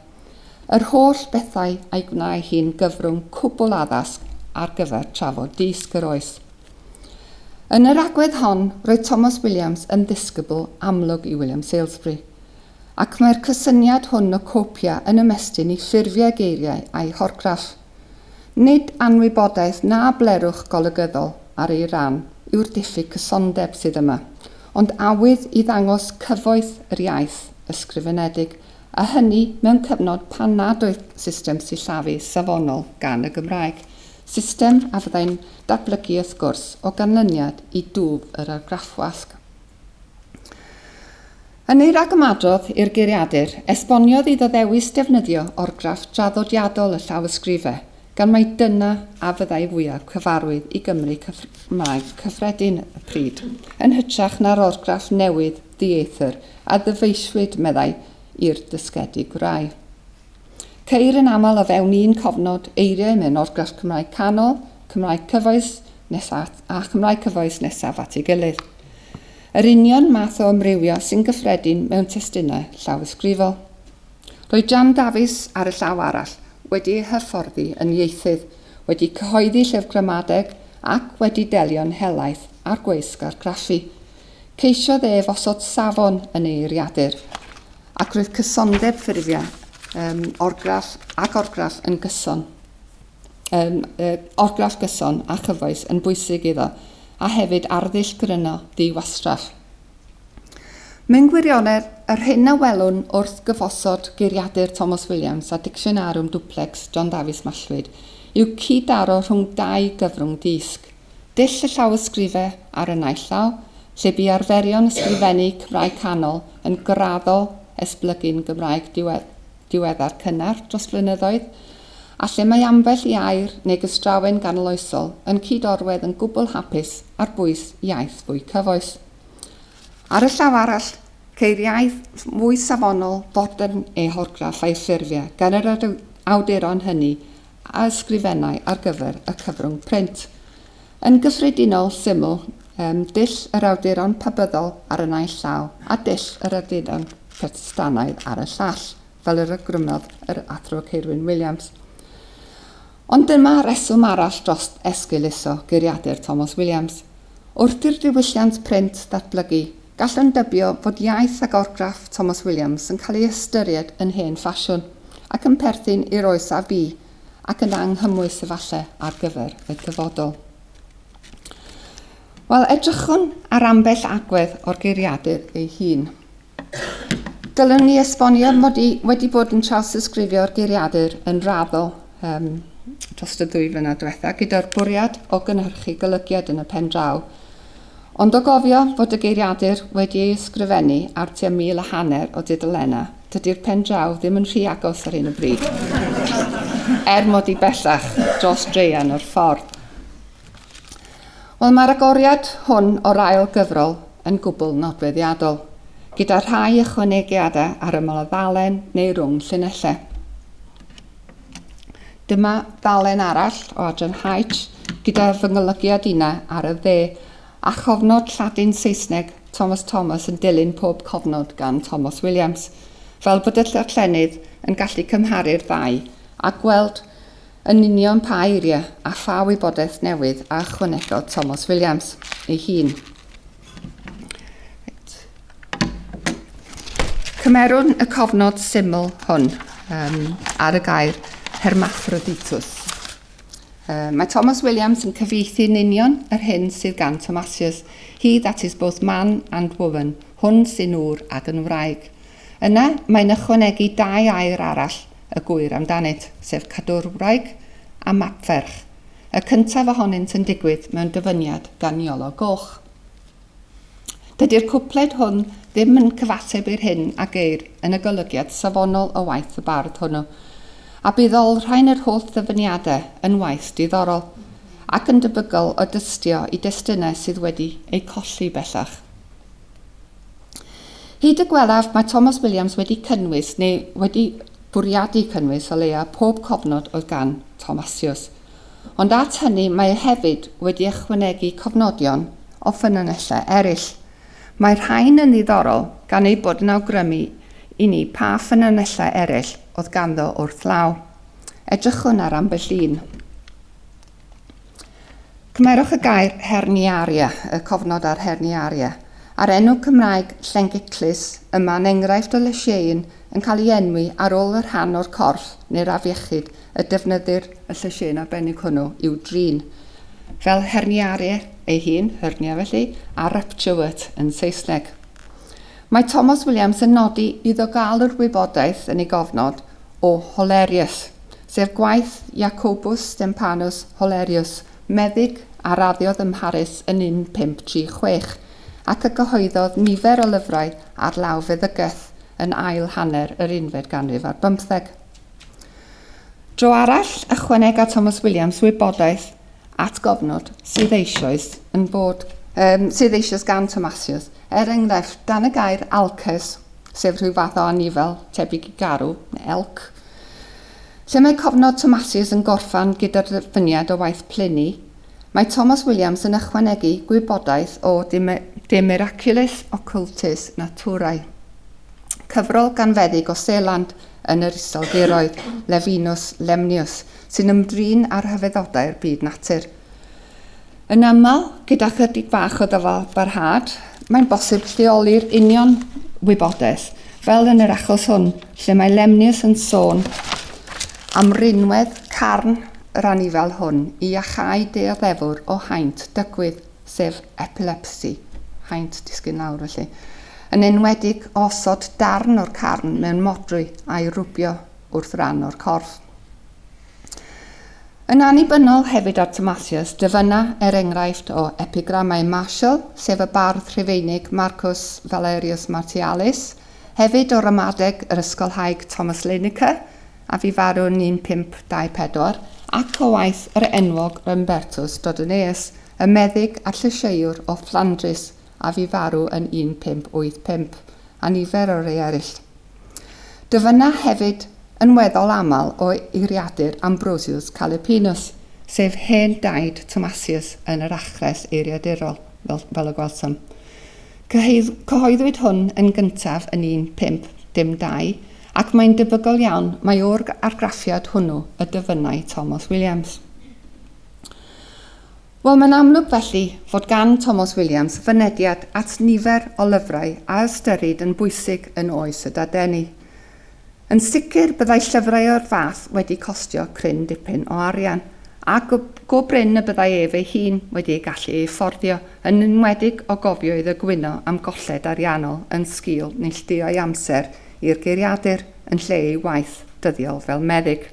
Yr holl bethau a'i gwnâi hi'n gyfrwng cwbl addas ar gyfer trafod dysg yr oes. Yn yr agwedd hon, roedd Tomos Williams yn ddisgybl amlwg i William Salesbury, ac mae'r cysyniad hwn o copia yn ymestyn i ffurfiau geiriau a'i horgraff. Nid anwybodaeth na blerwch golygyddol ar ei ran yw'r diffyg cysondeb sydd yma, ond awydd i ddangos cyfoeth yr iaith ysgrifenedig, a hynny mewn cyfnod pan nad oedd system sillafu safonol gan y Gymraeg. System a fyddai'n datblygu wrth gwrs o ganlyniad i dwf yr argraffwasg. Yn ei ragymadrodd i'r geiriadur, esboniodd iddo ddewis defnyddio orgraff draddodiadol y llawysgrifau, gan mai dyna a fyddai fwyaf cyfarwydd i Gymry Cymraeg cyffredin y pryd, yn hytrach na'r orgraff newydd ddieithr a ddyfeisiwyd, meddai, i'r dysgedig rai. Ceir yn aml o fewn un cofnod eiriau mewn orgraff Cymraeg Canol, Cymraeg Cyfoes nesaf a Chymraeg Cyfoes nesaf at ei gilydd. Yr union math o amrywio sy'n gyffredin mewn testunau llawysgrifol. Roedd Jan Dafis, ar y llaw arall, wedi ei hyfforddi yn ieithydd, wedi cyhoeddi llyfr gramadeg ac wedi delio'n helaeth â'r gweisg argraffu. Ceisiodd ef osod safon yn ei eiriadur, Ac roedd cysondeb ffurfiau um, orgraff ac orgraff yn gyson, um, uh, orgraff gyson a chyfoes yn bwysig iddo, a hefyd arddull gryno ddi-wastraff. Mewn gwirionedd, yr hyn a welwn wrth gyfosod geiriadur Tomos Williams a Dictionarium Duplex John Dafis Mallwyd yw cyd-daro rhwng dau gyfrwng dysg. Dull y llawysgrifau ar y naill law, lle bu arferion ysgrifennu Cymraeg Canol yn graddol esblygu'n Gymraeg diweddar cynnar dros flynyddoedd, a lle mae ambell i air neu gystrawen ganoloesol yn cyd-orwedd yn gwbl hapus ar bwys iaith fwy cyfoes. Ar y llaw arall, ceir iaith mwy safonol, fodern ei horgraff a'i ffurfiau gan yr awduron hynny a ysgrifennai ar gyfer y cyfrwng print. Yn gyffredinol, syml, um, dull yr awduron pabyddol ar y naill llaw a dull yr awduron Protestanaidd ar y llall, fel yr awgrymodd yr Athro Ceirwyn Williams. Ond dyma reswm arall dros esgeuluso geiriadur Tomos Williams. Wrth i'r diwylliant print ddatblygu, gallwn dybio fod iaith ac orgraff Tomos Williams yn cael ei ystyried yn hen ffasiwn, ac yn perthyn i'r oes a fu, ac yn anghymwys efalle ar gyfer y dyfodol. Wel, edrychwn ar ambell agwedd o'r geiriadur ei hun. Dylwn ni esbonio mod i wedi bod yn trawsysgrifio'r geiriadur yn raddol um, dros y ddwy flynedd diwetha gyda'r bwriad o gynhyrchu golygiad yn y pen draw. Ond o gofio fod y geiriadur wedi ei ysgrifennu ar tua 1,500 o dudalennau, dydy'r pen draw ddim yn rhy agos ar hyn o bryd. Er mod i bellach dros draean o'r ffordd. Wel, mae'r agoriad hwn o'r ail gyfrol yn gwbl nodweddiadol, gyda rhai ychwanegiadau ar ymyl y ddalen neu rhwng llinellau. Dyma ddalen arall o adran H gyda fy ngolygiad inna ar y dde, a chofnod Lladin Saesneg Thomas Thomas yn dilyn pob cofnod gan Tomos Williams, fel bod y darllenydd yn gallu cymharu'r ddau a gweld yn union pa eiriau a pha wybodaeth newydd a ychwanegodd Tomos Williams ei hun. Reit. Cymerwn y cofnod syml hwn um, ar y gair hermaphroditus. Uh, mae Thomas Williams yn cyfieithu'n union yr hyn sydd gan Thomasius, he that is both man and woman, hwn sy'n ŵr ag yn wraig. Yna, mae'n ychwanegu dau air arall. y gŵyr amdanynt, sef Cadwrwraig a Mapferch, y cyntaf ohonynt yn digwydd mewn dyfyniad gan Iolo Goch. Dydy'r cwpled hwn ddim yn cyfateb i'r hyn a geir yn y golygiad safonol o waith y bardd hwnnw, a bydd olrhain yr holl ddyfyniadau yn waith diddorol, ac yn debygol o dystio i destunau sydd wedi eu colli bellach. Hyd y gwelaf, mae Tomos Williams wedi cynnwys, neu wedi bwriadu cynnwys o leia, pob cofnod oedd gan Thomasius. Ond at hynny mae e hefyd wedi ychwanegu cofnodion o ffynonellau eraill. Mae'r rhain yn ddiddorol gan eu bod yn awgrymu i ni pa ffynonellau eraill oedd ganddo wrth law. Edrychwn ar ambell un. Cymerwch y gair herniaria, y cofnod ar herniaria, a'r enw Cymraeg Llengiclys yma'n enghraifft o lysieuyn yn cael ei enwi ar ôl y rhan o'r corff neu'r afiechyd y defnyddir y llysieuyn arbennig hwnnw i'w drin, fel herniaria ei hun, hernia felly, a rupturewort yn Saesneg. Mae Tomos Williams yn nodi iddo gael yr wybodaeth yn ei gofnod o Holerius, sef gwaith Jacobus Stempanus Holerius, meddyg a raddiodd ym Mharis yn 1536, ac a gyhoeddodd nifer o lyfrau ar lawfeddygaeth yn ail hanner yr unfed ganrif ar bymtheg. Dro arall, ychwanega Thomas Williams wybodaeth at gofnod sydd eisoes yn bod, um, sydd eisoes gan Thomasius, er enghraifft, dan y gair alces, sef rhyw fath o anifel tebyg i garw, neu elc, Lle mae cofnod Thomasius yn gorffan gyda'r ddyfyniad o waith Pliny, mae Tomos Williams yn ychwanegu gwybodaeth o De Miraculis Occultis Naturae, cyfrol gan feddyg o Seland yn yr Iseldiroedd, Levinus Lemnius, sy'n ymdrin â rhyfeddodau'r byd natur. Yn aml, gyda chydig bach o ddyfalbarhad, mae'n bosib lleoli'r union wybodaeth, fel yn yr achos hwn, lle mae Lemnius yn sôn am rinwedd carn yr anifail hwn i iachau dioddefwr o haint dygwydd, sef epilepsi, haint disgyn lawr felly, yn enwedig o osod darn o'r carn mewn modrwy a'i rwbio wrth ran o'r corff. Yn annibynnol hefyd ar Thomasius, dyfynna er enghraifft o epigramau Martial, sef y bardd Rhufeinig Marcus Valerius Martialis, hefyd o ramadeg yr ysgolhaig Thomas Linacre, a fu farw yn 1524, ac o waith yr enwog Rembertus Dodonaeus, y meddyg a'r llysieuwr o Fflandrys a fu farw yn 1585, a nifer o rei eraill. Dyfynna hefyd yn weddol aml o eiriadur Ambrosius Calepinus, sef hen daid Thomasius yn yr achres eiriadurol, fel, fel y gwelsom. Cyhoeddwyd hwn yn gyntaf yn 1502, ac mae'n debygol iawn mai o'r argraffiad hwnnw y dyfynnai Tomos Williams. Wel, mae'n amlwg felly fod gan Tomos Williams fynediad at nifer o lyfrau a ystyrid yn bwysig yn oes y Dadeni. Yn sicr, byddai llyfrau o'r fath wedi costio cryn dipyn o arian, a go, go brin y byddai ef ei hun wedi eu gallu eu fforddio, yn enwedig o gofio iddo gwyno am golled ariannol yn sgil neilltuo'i amser i'r geiriadur yn lle ei waith dyddiol fel meddyg.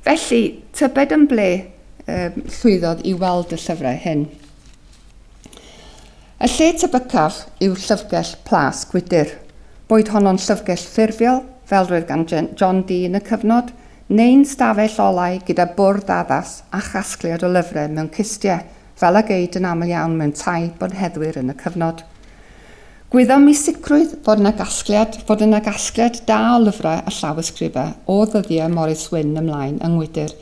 Felly, tybed yn ble um, llwyddodd i weld y llyfrau hyn. Y lle tebycaf yw llyfrgell Plas Gwydyr, boed honno'n llyfrgell ffurfiol, fel roedd gan John Dee yn y cyfnod, neu'n stafell olau gyda bwrdd addas a chasgliad o lyfrau mewn cistiau, fel a geid yn aml iawn mewn tai bonheddwyr yn y cyfnod. Gwyddom i sicrwydd fod yna gasgliad fod yna gasgliad da o lyfrau a llawysgrifau o ddyddiau Morris Wynne ymlaen yng Ngwydyr,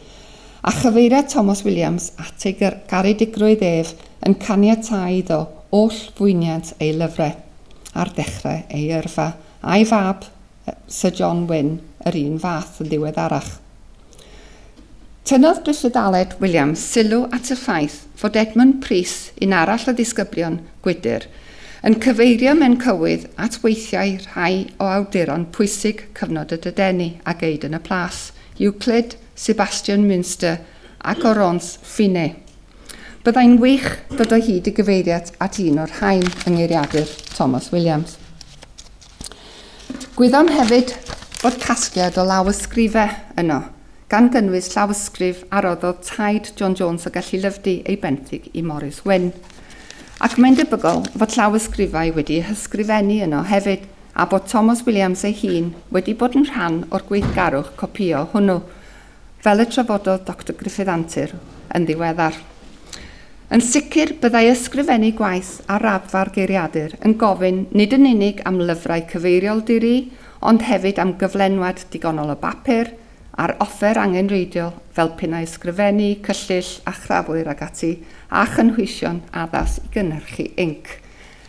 a chyfeiria Tomos Williams at ei garedigrwydd ef yn caniatáu iddo oll fwyniant ei lyfrau ar ddechrau ei yrfa, a'i fab, Sir John Wynne, yr un fath yn ddiweddarach. Tynnodd Gruffydd Aled Williams sylw at y ffaith fod Edmund Prys, un arall o ddisgyblion Gwydyr, yn cyfeirio mewn cywydd at weithiau rhai o awduron pwysig cyfnod y Dadeni a geid yn y Plas, Euclid, Sebastian Münster ac Oronce Fine. Byddai'n wych dod o hyd i gyfeiriad at un o'r rhain yng ngeiriadur Thomas Williams. Gwyddom hefyd fod casgliad o lawysgrifau yno, gan gynnwys llawysgrif a roddodd taid John Jones o Gelli Lyfdi ei benthyg i Morris Wynne. Ac mae'n debygol fod llawysgrifau wedi eu hysgrifennu yno hefyd, a bod Tomos Williams ei hun wedi bod yn rhan o'r gweithgarwch copïo hwnnw, fel y trafododd Doctor Gruffydd Antur yn ddiweddar. Yn sicr, byddai ysgrifennu gwaith ar raddfa'r geiriadur yn gofyn nid yn unig am lyfrau cyfeiriol di-ri, ond hefyd am gyflenwad digonol o bapur, a'r offer angenrheidiol fel pinnau ysgrifennu, cyllyll a chrafwyr ac ati, a chynhwysion addas i gynhyrchu inc.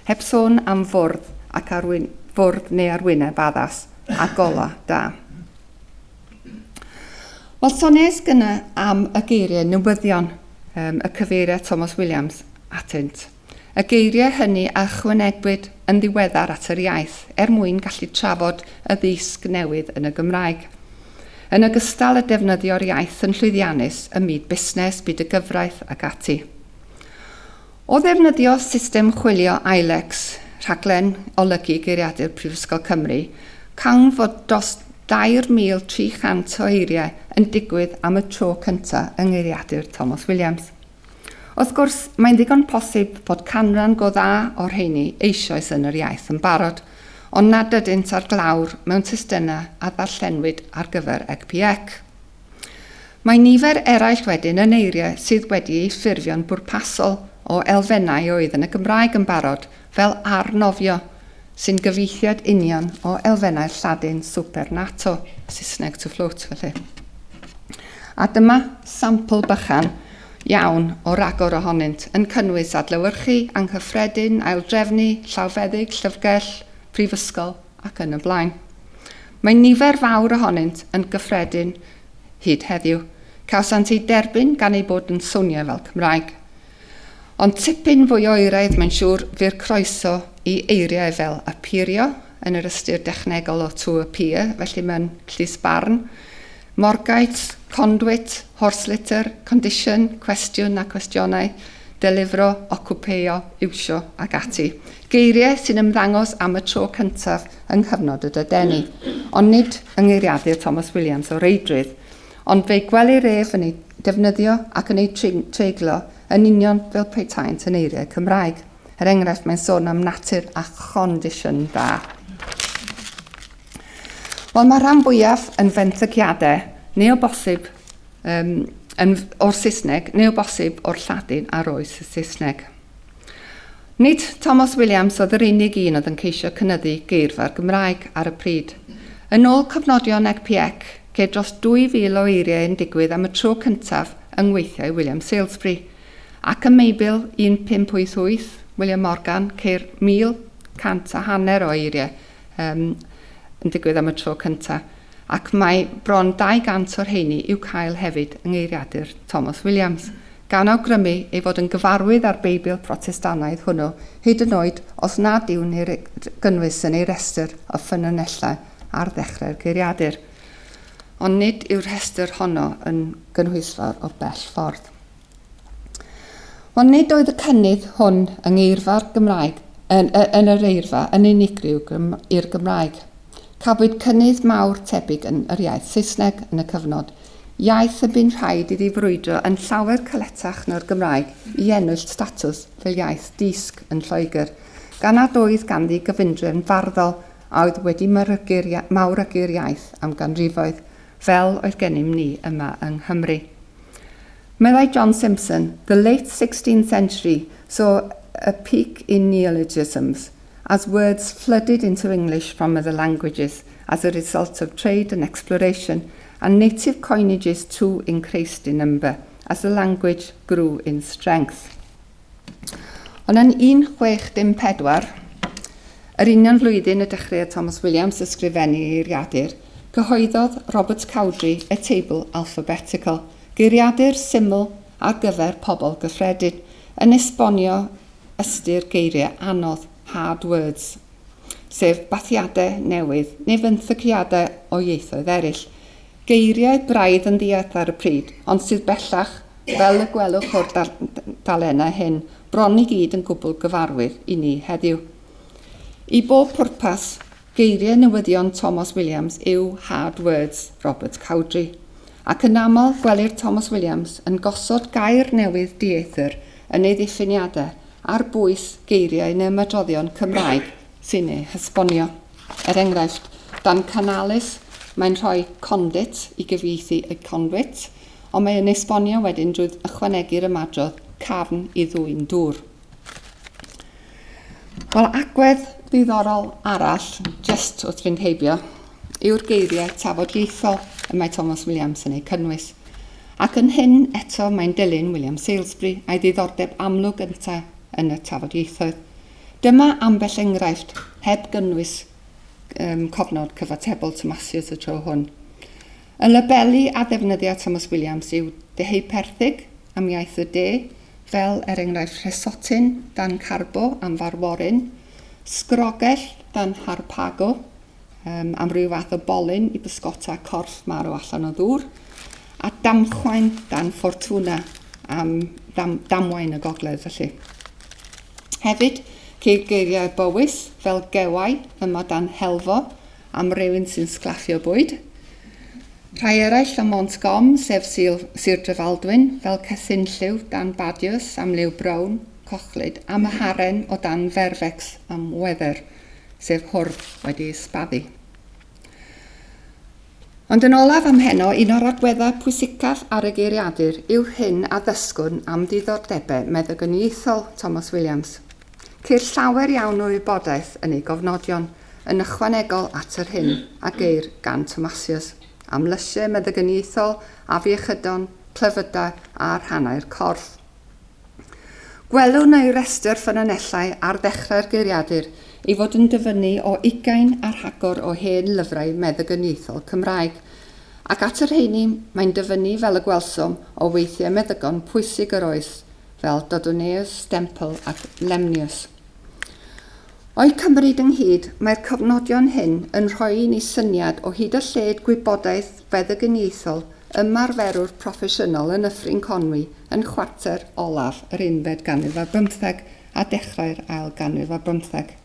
Heb sôn am fwrdd ac arwyn- fwrdd neu arwyneb addas, a golau da. Wel, soniais gynna am y geiriau newyddion um, y cyfeiria Thomas Williams atynt. Y geiriau hynny a ychwanegwyd yn ddiweddar at yr iaith er mwyn gallu trafod y ddisg newydd yn y Gymraeg. Yn ogystal â defnyddio'r iaith yn llwyddiannus ym myd busnes, byd y gyfraith ac ati. O ddefnyddio system chwilio ILEX, rhaglen olygu Geiriadur Prifysgol Cymru, cawn fod dros 2,300 o eiriau yn digwydd am y tro cyntaf yng Ngeiriadur Tomos Williams. Wrth gwrs, mae'n ddigon posib bod canran go dda o'r rheini eisoes yn yr iaith yn barod, ond nad ydynt ar glawr mewn testunau a ddarllenwyd ar gyfer EGPIEC. Mae nifer eraill wedyn yn eiriau sydd wedi eu ffurfio'n bwrpasol o elfennau oedd yn y Gymraeg yn barod, fel arnofio, sy'n gyfieithiad union o elfennau'r Lladin supernato, Saesneg to float, felly. A dyma sampl bychan iawn o ragor ohonynt, yn cynnwys adlewyrchu, anghyffredin, aildrefnu, llawfeddyg, llyfrgell, prifysgol ac yn y blaen. Mae nifer fawr ohonynt yn gyffredin hyd heddiw. Cawsant eu derbyn gan eu bod yn swnio fel Cymraeg. Ond tipyn fwy oeraidd, mae'n siŵr, fu'r croeso i eiriau fel appeario, yn yr ystyr dechnegol o to appear, felly mewn llys barn, morgait, conduit, horse litter, condition, cwestiwn a cwestiynau, delifro, occupeio, iwsio ac ati. Geiriau sy'n ymddangos am y tro cyntaf yng nghyfnod y Dadeni, ond nid yng ngeiriadur Thomas Williams o reidrwydd, ond fe'i gwelir ef yn eu defnyddio ac yn eu treiglo yn union fel petaent yn eiriau Cymraeg. Er enghraifft, mae'n sôn am natur a chondition da. Wel, mae'r rhan fwyaf yn fenthyciadau, neu o bosib um, yn, o'r Saesneg, neu o bosib o'r Lladin ar oes y Saesneg. Nid Tomos Williams oedd yr unig un oedd yn ceisio cynyddu geirfa'r Gymraeg ar y pryd. Yn ôl cofnodion EGPIEC, ceir dros 2,000 o eiriau yn digwydd am y tro cyntaf yng ngweithiau William Salesbury, ac ym Meibl 1588, William Morgan, ceir 1,100 a hanner o eiriau um, yn digwydd am y tro cyntaf, ac mae bron 200 o'r rheini i'w cael hefyd yng ngeiriadur Tomos Williams. gan awgrymu ei fod yn gyfarwydd â'r Beibl Protestannaidd hwnnw, hyd yn oed os nad yw'n ei gynnwys yn ei restr o ffynonellau ar ddechrau'r geiriadur. Ond nid yw'r rhestr honno yn gynhwysfawr o bell ffordd. Ond nid oedd y cynnydd hwn yng ngeirfa'r Gymraeg yn, yn yr eirfa yn unigryw i'r Gymraeg. Cafwyd cynnydd mawr tebyg yn yr iaith Saesneg yn y cyfnod, iaith y bu'n rhaid iddi frwydro yn llawer caletach na'r Gymraeg i ennill statws fel iaith dysg yn Lloegr, gan nad oedd ganddi gyfundrefn farddol a oedd wedi mawrygu'r iaith am ganrifoedd, fel oedd gennym ni yma yng Nghymru. Meddai John Simpson, the late 16th century saw a peak in neologisms, as words flooded into English from other languages as a result of trade and exploration, and native coinages too increased in number as the language grew in strength. Ond yn 1614, yr union flwyddyn y dechreuodd Thomas Williams ysgrifennu ei eiriadur, cyhoeddodd Robert Cowdrey A Table Alphabetical, geiriadur syml ar gyfer pobl gyffredin, yn esbonio ystyr geiriau anodd, hard words, sef bathiadau newydd neu fenthyciadau o ieithoedd eraill, geiriau braidd yn ddiarth ar y pryd, ond sydd bellach, fel y gwelwch o'r dalennau hyn, bron i gyd yn gwbl gyfarwydd i ni heddiw. I bob pwrpas, Geiriau newyddion Tomos Williams yw Hard Words Robert Cowdrey, ac yn aml gwelir Tomos Williams yn gosod gair newydd dieithr yn ei ddiffiniadau ar bwys geiriau neu ymadroddion Cymraeg sy'n eu hesbonio. Er enghraifft, dan canalis mae'n rhoi conduit i gyfieithu y conduit, ond mae yn esbonio wedyn drwy ychwanegu'r ymadrodd cafn i ddwyn dŵr. Wel, agwedd ddiddorol arall, jyst wrth fynd heibio, yw'r geiriau tafodieithol y mae Tomos Williams yn eu cynnwys. Ac yn hyn eto mae'n dilyn William Salesbury a'i ddiddordeb amlwg yntau yn y tafodieithoedd. Dyma ambell enghraifft, heb gynnwys um, cofnod cyfatebol Tomasius y tro hwn. Y labeli a ddefnyddia Tomos Williams yw deheuperthig am iaith y de, fel er enghraifft rhesotyn dan carbo am farworyn, sgrogell dan harpago um, am ryw fath o bolyn i bysgota corff marw allan o ddŵr, a damchwain dan fortuna am dam, damwain y gogledd felly. Hefyd, ceir geiriau bywys fel gewau yma dan helfo am rywun sy'n sglaffio bwyd. Rhai eraill o Montgom, sef Sir, Sir Drefaldwyn, fel Cethynlliw dan Badius am liw brown, cochlyd, a Maharen o dan Ferfex am wether, sef hwrdd wedi ei sbaddu. Ond yn olaf am heno, un o'r agweddau pwysicaf ar y geiriadur yw'r hyn a ddysgwn am ddiddordebau meddygyniaethol Tomos Williams. Ceir llawer iawn o wybodaeth yn ei gofnodion, yn ychwanegol at yr hyn a geir gan Tomasius, am lysiau meddygyniaethol, afiechydon, clefydau a rhannau'r corff. Gwelwn ei restr ffynonellau ar ddechrau'r geiriadur ei fod yn dyfynnu o ugain a rhagor o hen lyfrau meddygyniaethol Cymraeg, ac at y rheini mae'n dyfynnu fel y gwelsom o weithiau meddygon pwysig yr oes fel Dodonaeus, Stempel ac Lemnius. O'u cymryd ynghyd, mae'r cofnodion hyn yn rhoi i ni syniad o hyd a lled gwybodaeth feddygyniaethol ymarferwr proffesiynol yn Nyffryn Conwy yn chwarter olaf yr unfed ganrif ar bymtheg a dechrau'r ail ganrif ar bymtheg.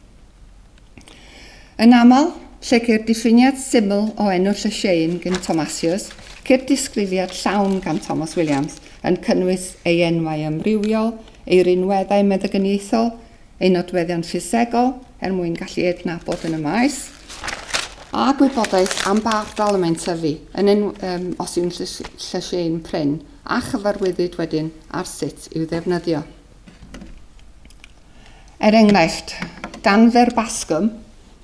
Yn aml, lle ceir diffiniad syml o enw llysieuyn gan Tomasius, ceir disgrifiad llawn gan Tomos Williams, yn cynnwys ei enwau amrywiol, ei rinweddau meddygyniaethol, ei nodweddion ffisegol er mwyn gallu ei adnabod yn y maes, a gwybodaeth am ba ardal y mae'n tyfu, yn enw, um, os yw'n llysieuyn prin, a chyfarwyddyd wedyn ar sut i'w ddefnyddio. Er enghraifft, dan Verbascum,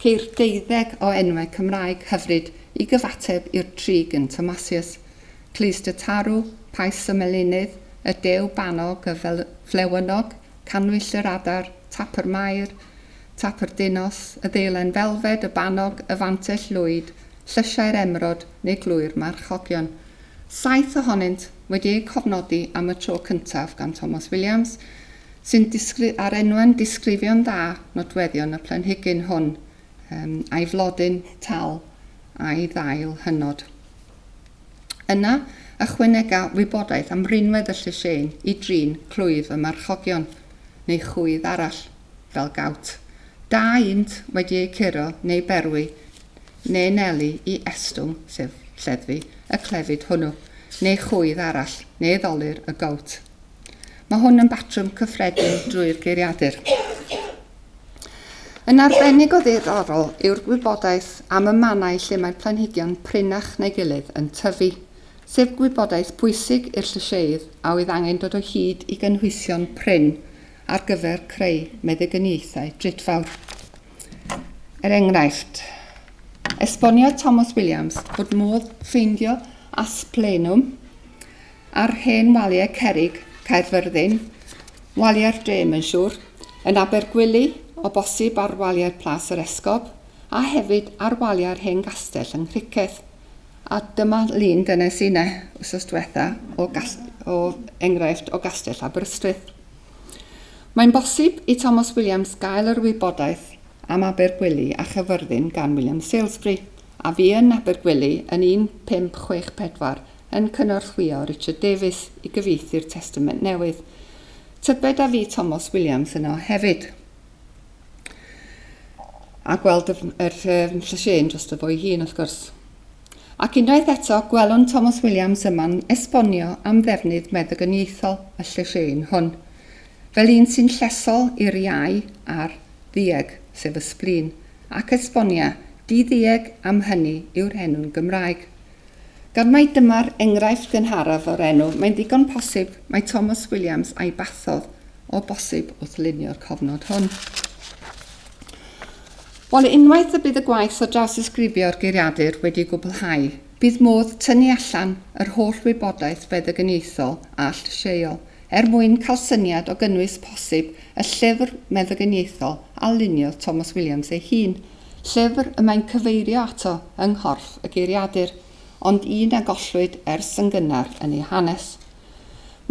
ceir deuddeg o enwau Cymraeg hyfryd i gyfateb i'r tri gyn Tomasius, Clust y Tarw, Pais y Melinydd, y Dew Banog y Flewynog, Cannwyll yr Adar, Tap yr Mair, Tap yr Dinos, y Ddeilen Felfed, y Bannog, y Fantell Lwyd, Llysiau'r Emrod neu Glwy'r Marchogion. Saith ohonynt wedi eu cofnodi am y tro cyntaf gan Tomos Williams, sy'n disgri a'r enwau'n disgrifio'n dda nodweddion y planhigyn hwn, um, a'i flodyn tal a'i ddail hynod. Yna, ychwanega wybodaeth am rinwedd y llysieuyn i drin clwyf y marchogion, neu chwydd arall, fel gowt. Da int wedi eu curo neu berwi, neu nelu i estwng, sef lleddfu, y clefyd hwnnw, neu chwydd arall, neu ddolur y gowt. Mae hwn yn batrwm cyffredin drwy'r geiriadur. Yn arbennig o ddiddorol yw'r gwybodaeth am y mannau lle mae planhigion prinnach na'i gilydd yn tyfu, sef gwybodaeth bwysig i'r llysieudd a oedd angen dod o hyd i gynhwysion prin ar gyfer creu meddygyniaethau drudfawr. Er enghraifft, esboniodd Thomas Williams fod modd ffeindio asplenum Ar hen waliau cerrig Caerfyrddin, waliau'r dre mae'n siŵr, yn Abergwili, o bosib ar waliau'r Plas yr Esgob, a hefyd ar waliau'r hen gastell yng Nghriceth. A dyma lun dynes i ne, wsos diwetha, o, o enghraifft o gastell Aberystwyth. Mae'n bosib i Thomas Williams gael yr wybodaeth am Abergwili a Chaerfyrddin gan William Salesbury, a fu yn Abergwili yn 1564 yn cynorthwyo Richard Davies i gyfieithu'r Testament Newydd. Tybed a fu Tomos Williams yno hefyd. A gweld y, yr llysieuyn drosto fo'i hun, wrth gwrs. Ac unwaith eto, gwelwn Tomos Williams yma'n esbonio am ddefnydd meddygyniaethol y llysieuyn hwn, fel un sy'n llesol i'r iau a'r ddueg, sef y splîn, ac esbonia, di-ddueg am hynny yw'r enw'n Gymraeg. Gan mai dyma'r enghraifft gynharaf o'r enw, mae'n ddigon posib mai Tomos Williams a'i bathodd o bosib wrth lunio'r cofnod hwn. Wel, unwaith y bydd y gwaith o drawsysgrifio'r geiriadur wedi'i gwblhau, bydd modd tynnu allan yr holl wybodaeth feddygyniaethol a llysieuol er mwyn cael syniad o gynnwys posib y llyfr meddygyniaethol a luniodd Tomos Williams ei hun, llyfr y mae'n cyfeirio ato yng nghorff y geiriadur, ond un a gollwyd ers yn gynnar yn ei hanes.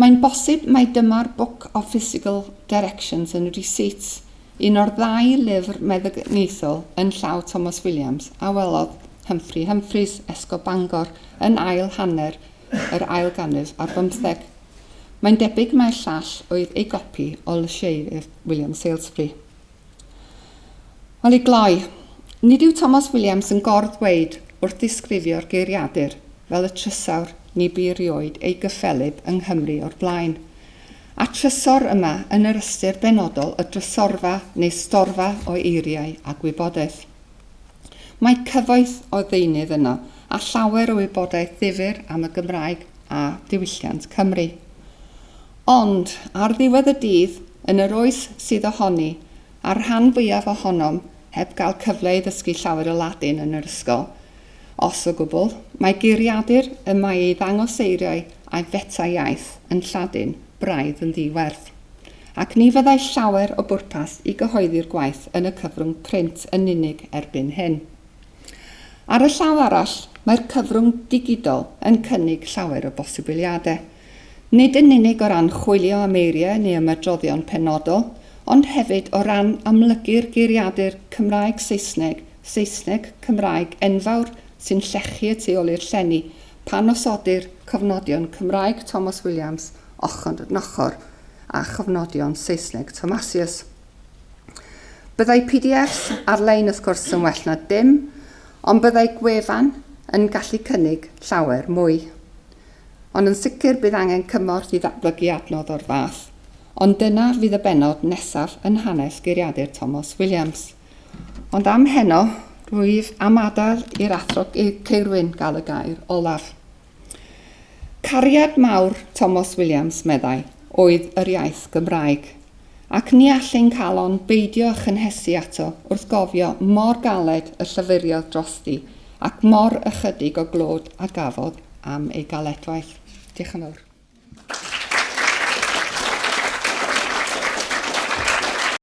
Mae'n bosib mai dyma'r Book of Physical Directions and Receipts, un o'r ddau lyfr meddyginiaethol yn llaw Tomos Williams a welodd Humphrey Humphreys, Esgob Bangor, yn ail hanner yr ail ganrif ar bymtheg. Mae'n debyg mai'r llall oedd ei gopi o Lysieuwyr William Salesbury. Wel, i gloi, nid yw Tomos Williams yn gor-ddweud wrth ddisgrifio'r geiriadur fel y trysawr ni bu rioed ei gyffelyb yng Nghymru o'r blaen. A trysor yma yn yr ystyr benodol y drysorfa neu storfa o eiriau a gwybodaeth. Mae cyfoeth o ddeunydd yno a llawer o wybodaeth ddifyr am y Gymraeg a diwylliant Cymru. Ond, ar ddiwedd y dydd, yn yr oes sydd ohoni, a'r rhan fwyaf ohonom heb gael cyfle i ddysgu llawer o Ladin yn yr ysgol, os o gwbl, mae geiriadur y mae ei ddangoseiriau a'i feta-iaith yn Lladin braidd yn ddi-werth. Ac ni fyddai llawer o bwrpas i gyhoeddi'r gwaith yn y cyfrwng print yn unig erbyn hyn. Ar y llaw arall, mae'r cyfrwng digidol yn cynnig llawer o bosibiliadau. Nid yn unig o ran chwilio am eiriau neu ymadroddion penodol, ond hefyd o ran amlygu'r geiriadur Cymraeg-Saesneg, Saesneg-Cymraeg enfawr sy'n llechu y tu ôl i'r llenni pan osodir cofnodion Cymraeg Tomos Williams ochr yn ochr â chofnodion Saesneg Thomasius. Byddai PDFs ar-lein wrth gwrs yn well na dim, ond byddai gwefan yn gallu cynnig llawer mwy. Ond yn sicr bydd angen cymorth i ddatblygu adnodd o'r fath, ond dyna fydd y bennod nesaf yn hanes geiriadur Tomos Williams. Ond am heno, rwyf am adael i'r Athro Ceirwyn gael y gair olaf. Cariad mawr Tomos Williams, meddai, oedd yr iaith Gymraeg. Ac ni all ein calon beidio â chynhesu ato wrth gofio mor galed y llafuriodd drosti ac mor ychydig o glod a gafodd am ei galedwaith. Diolch yn fawr.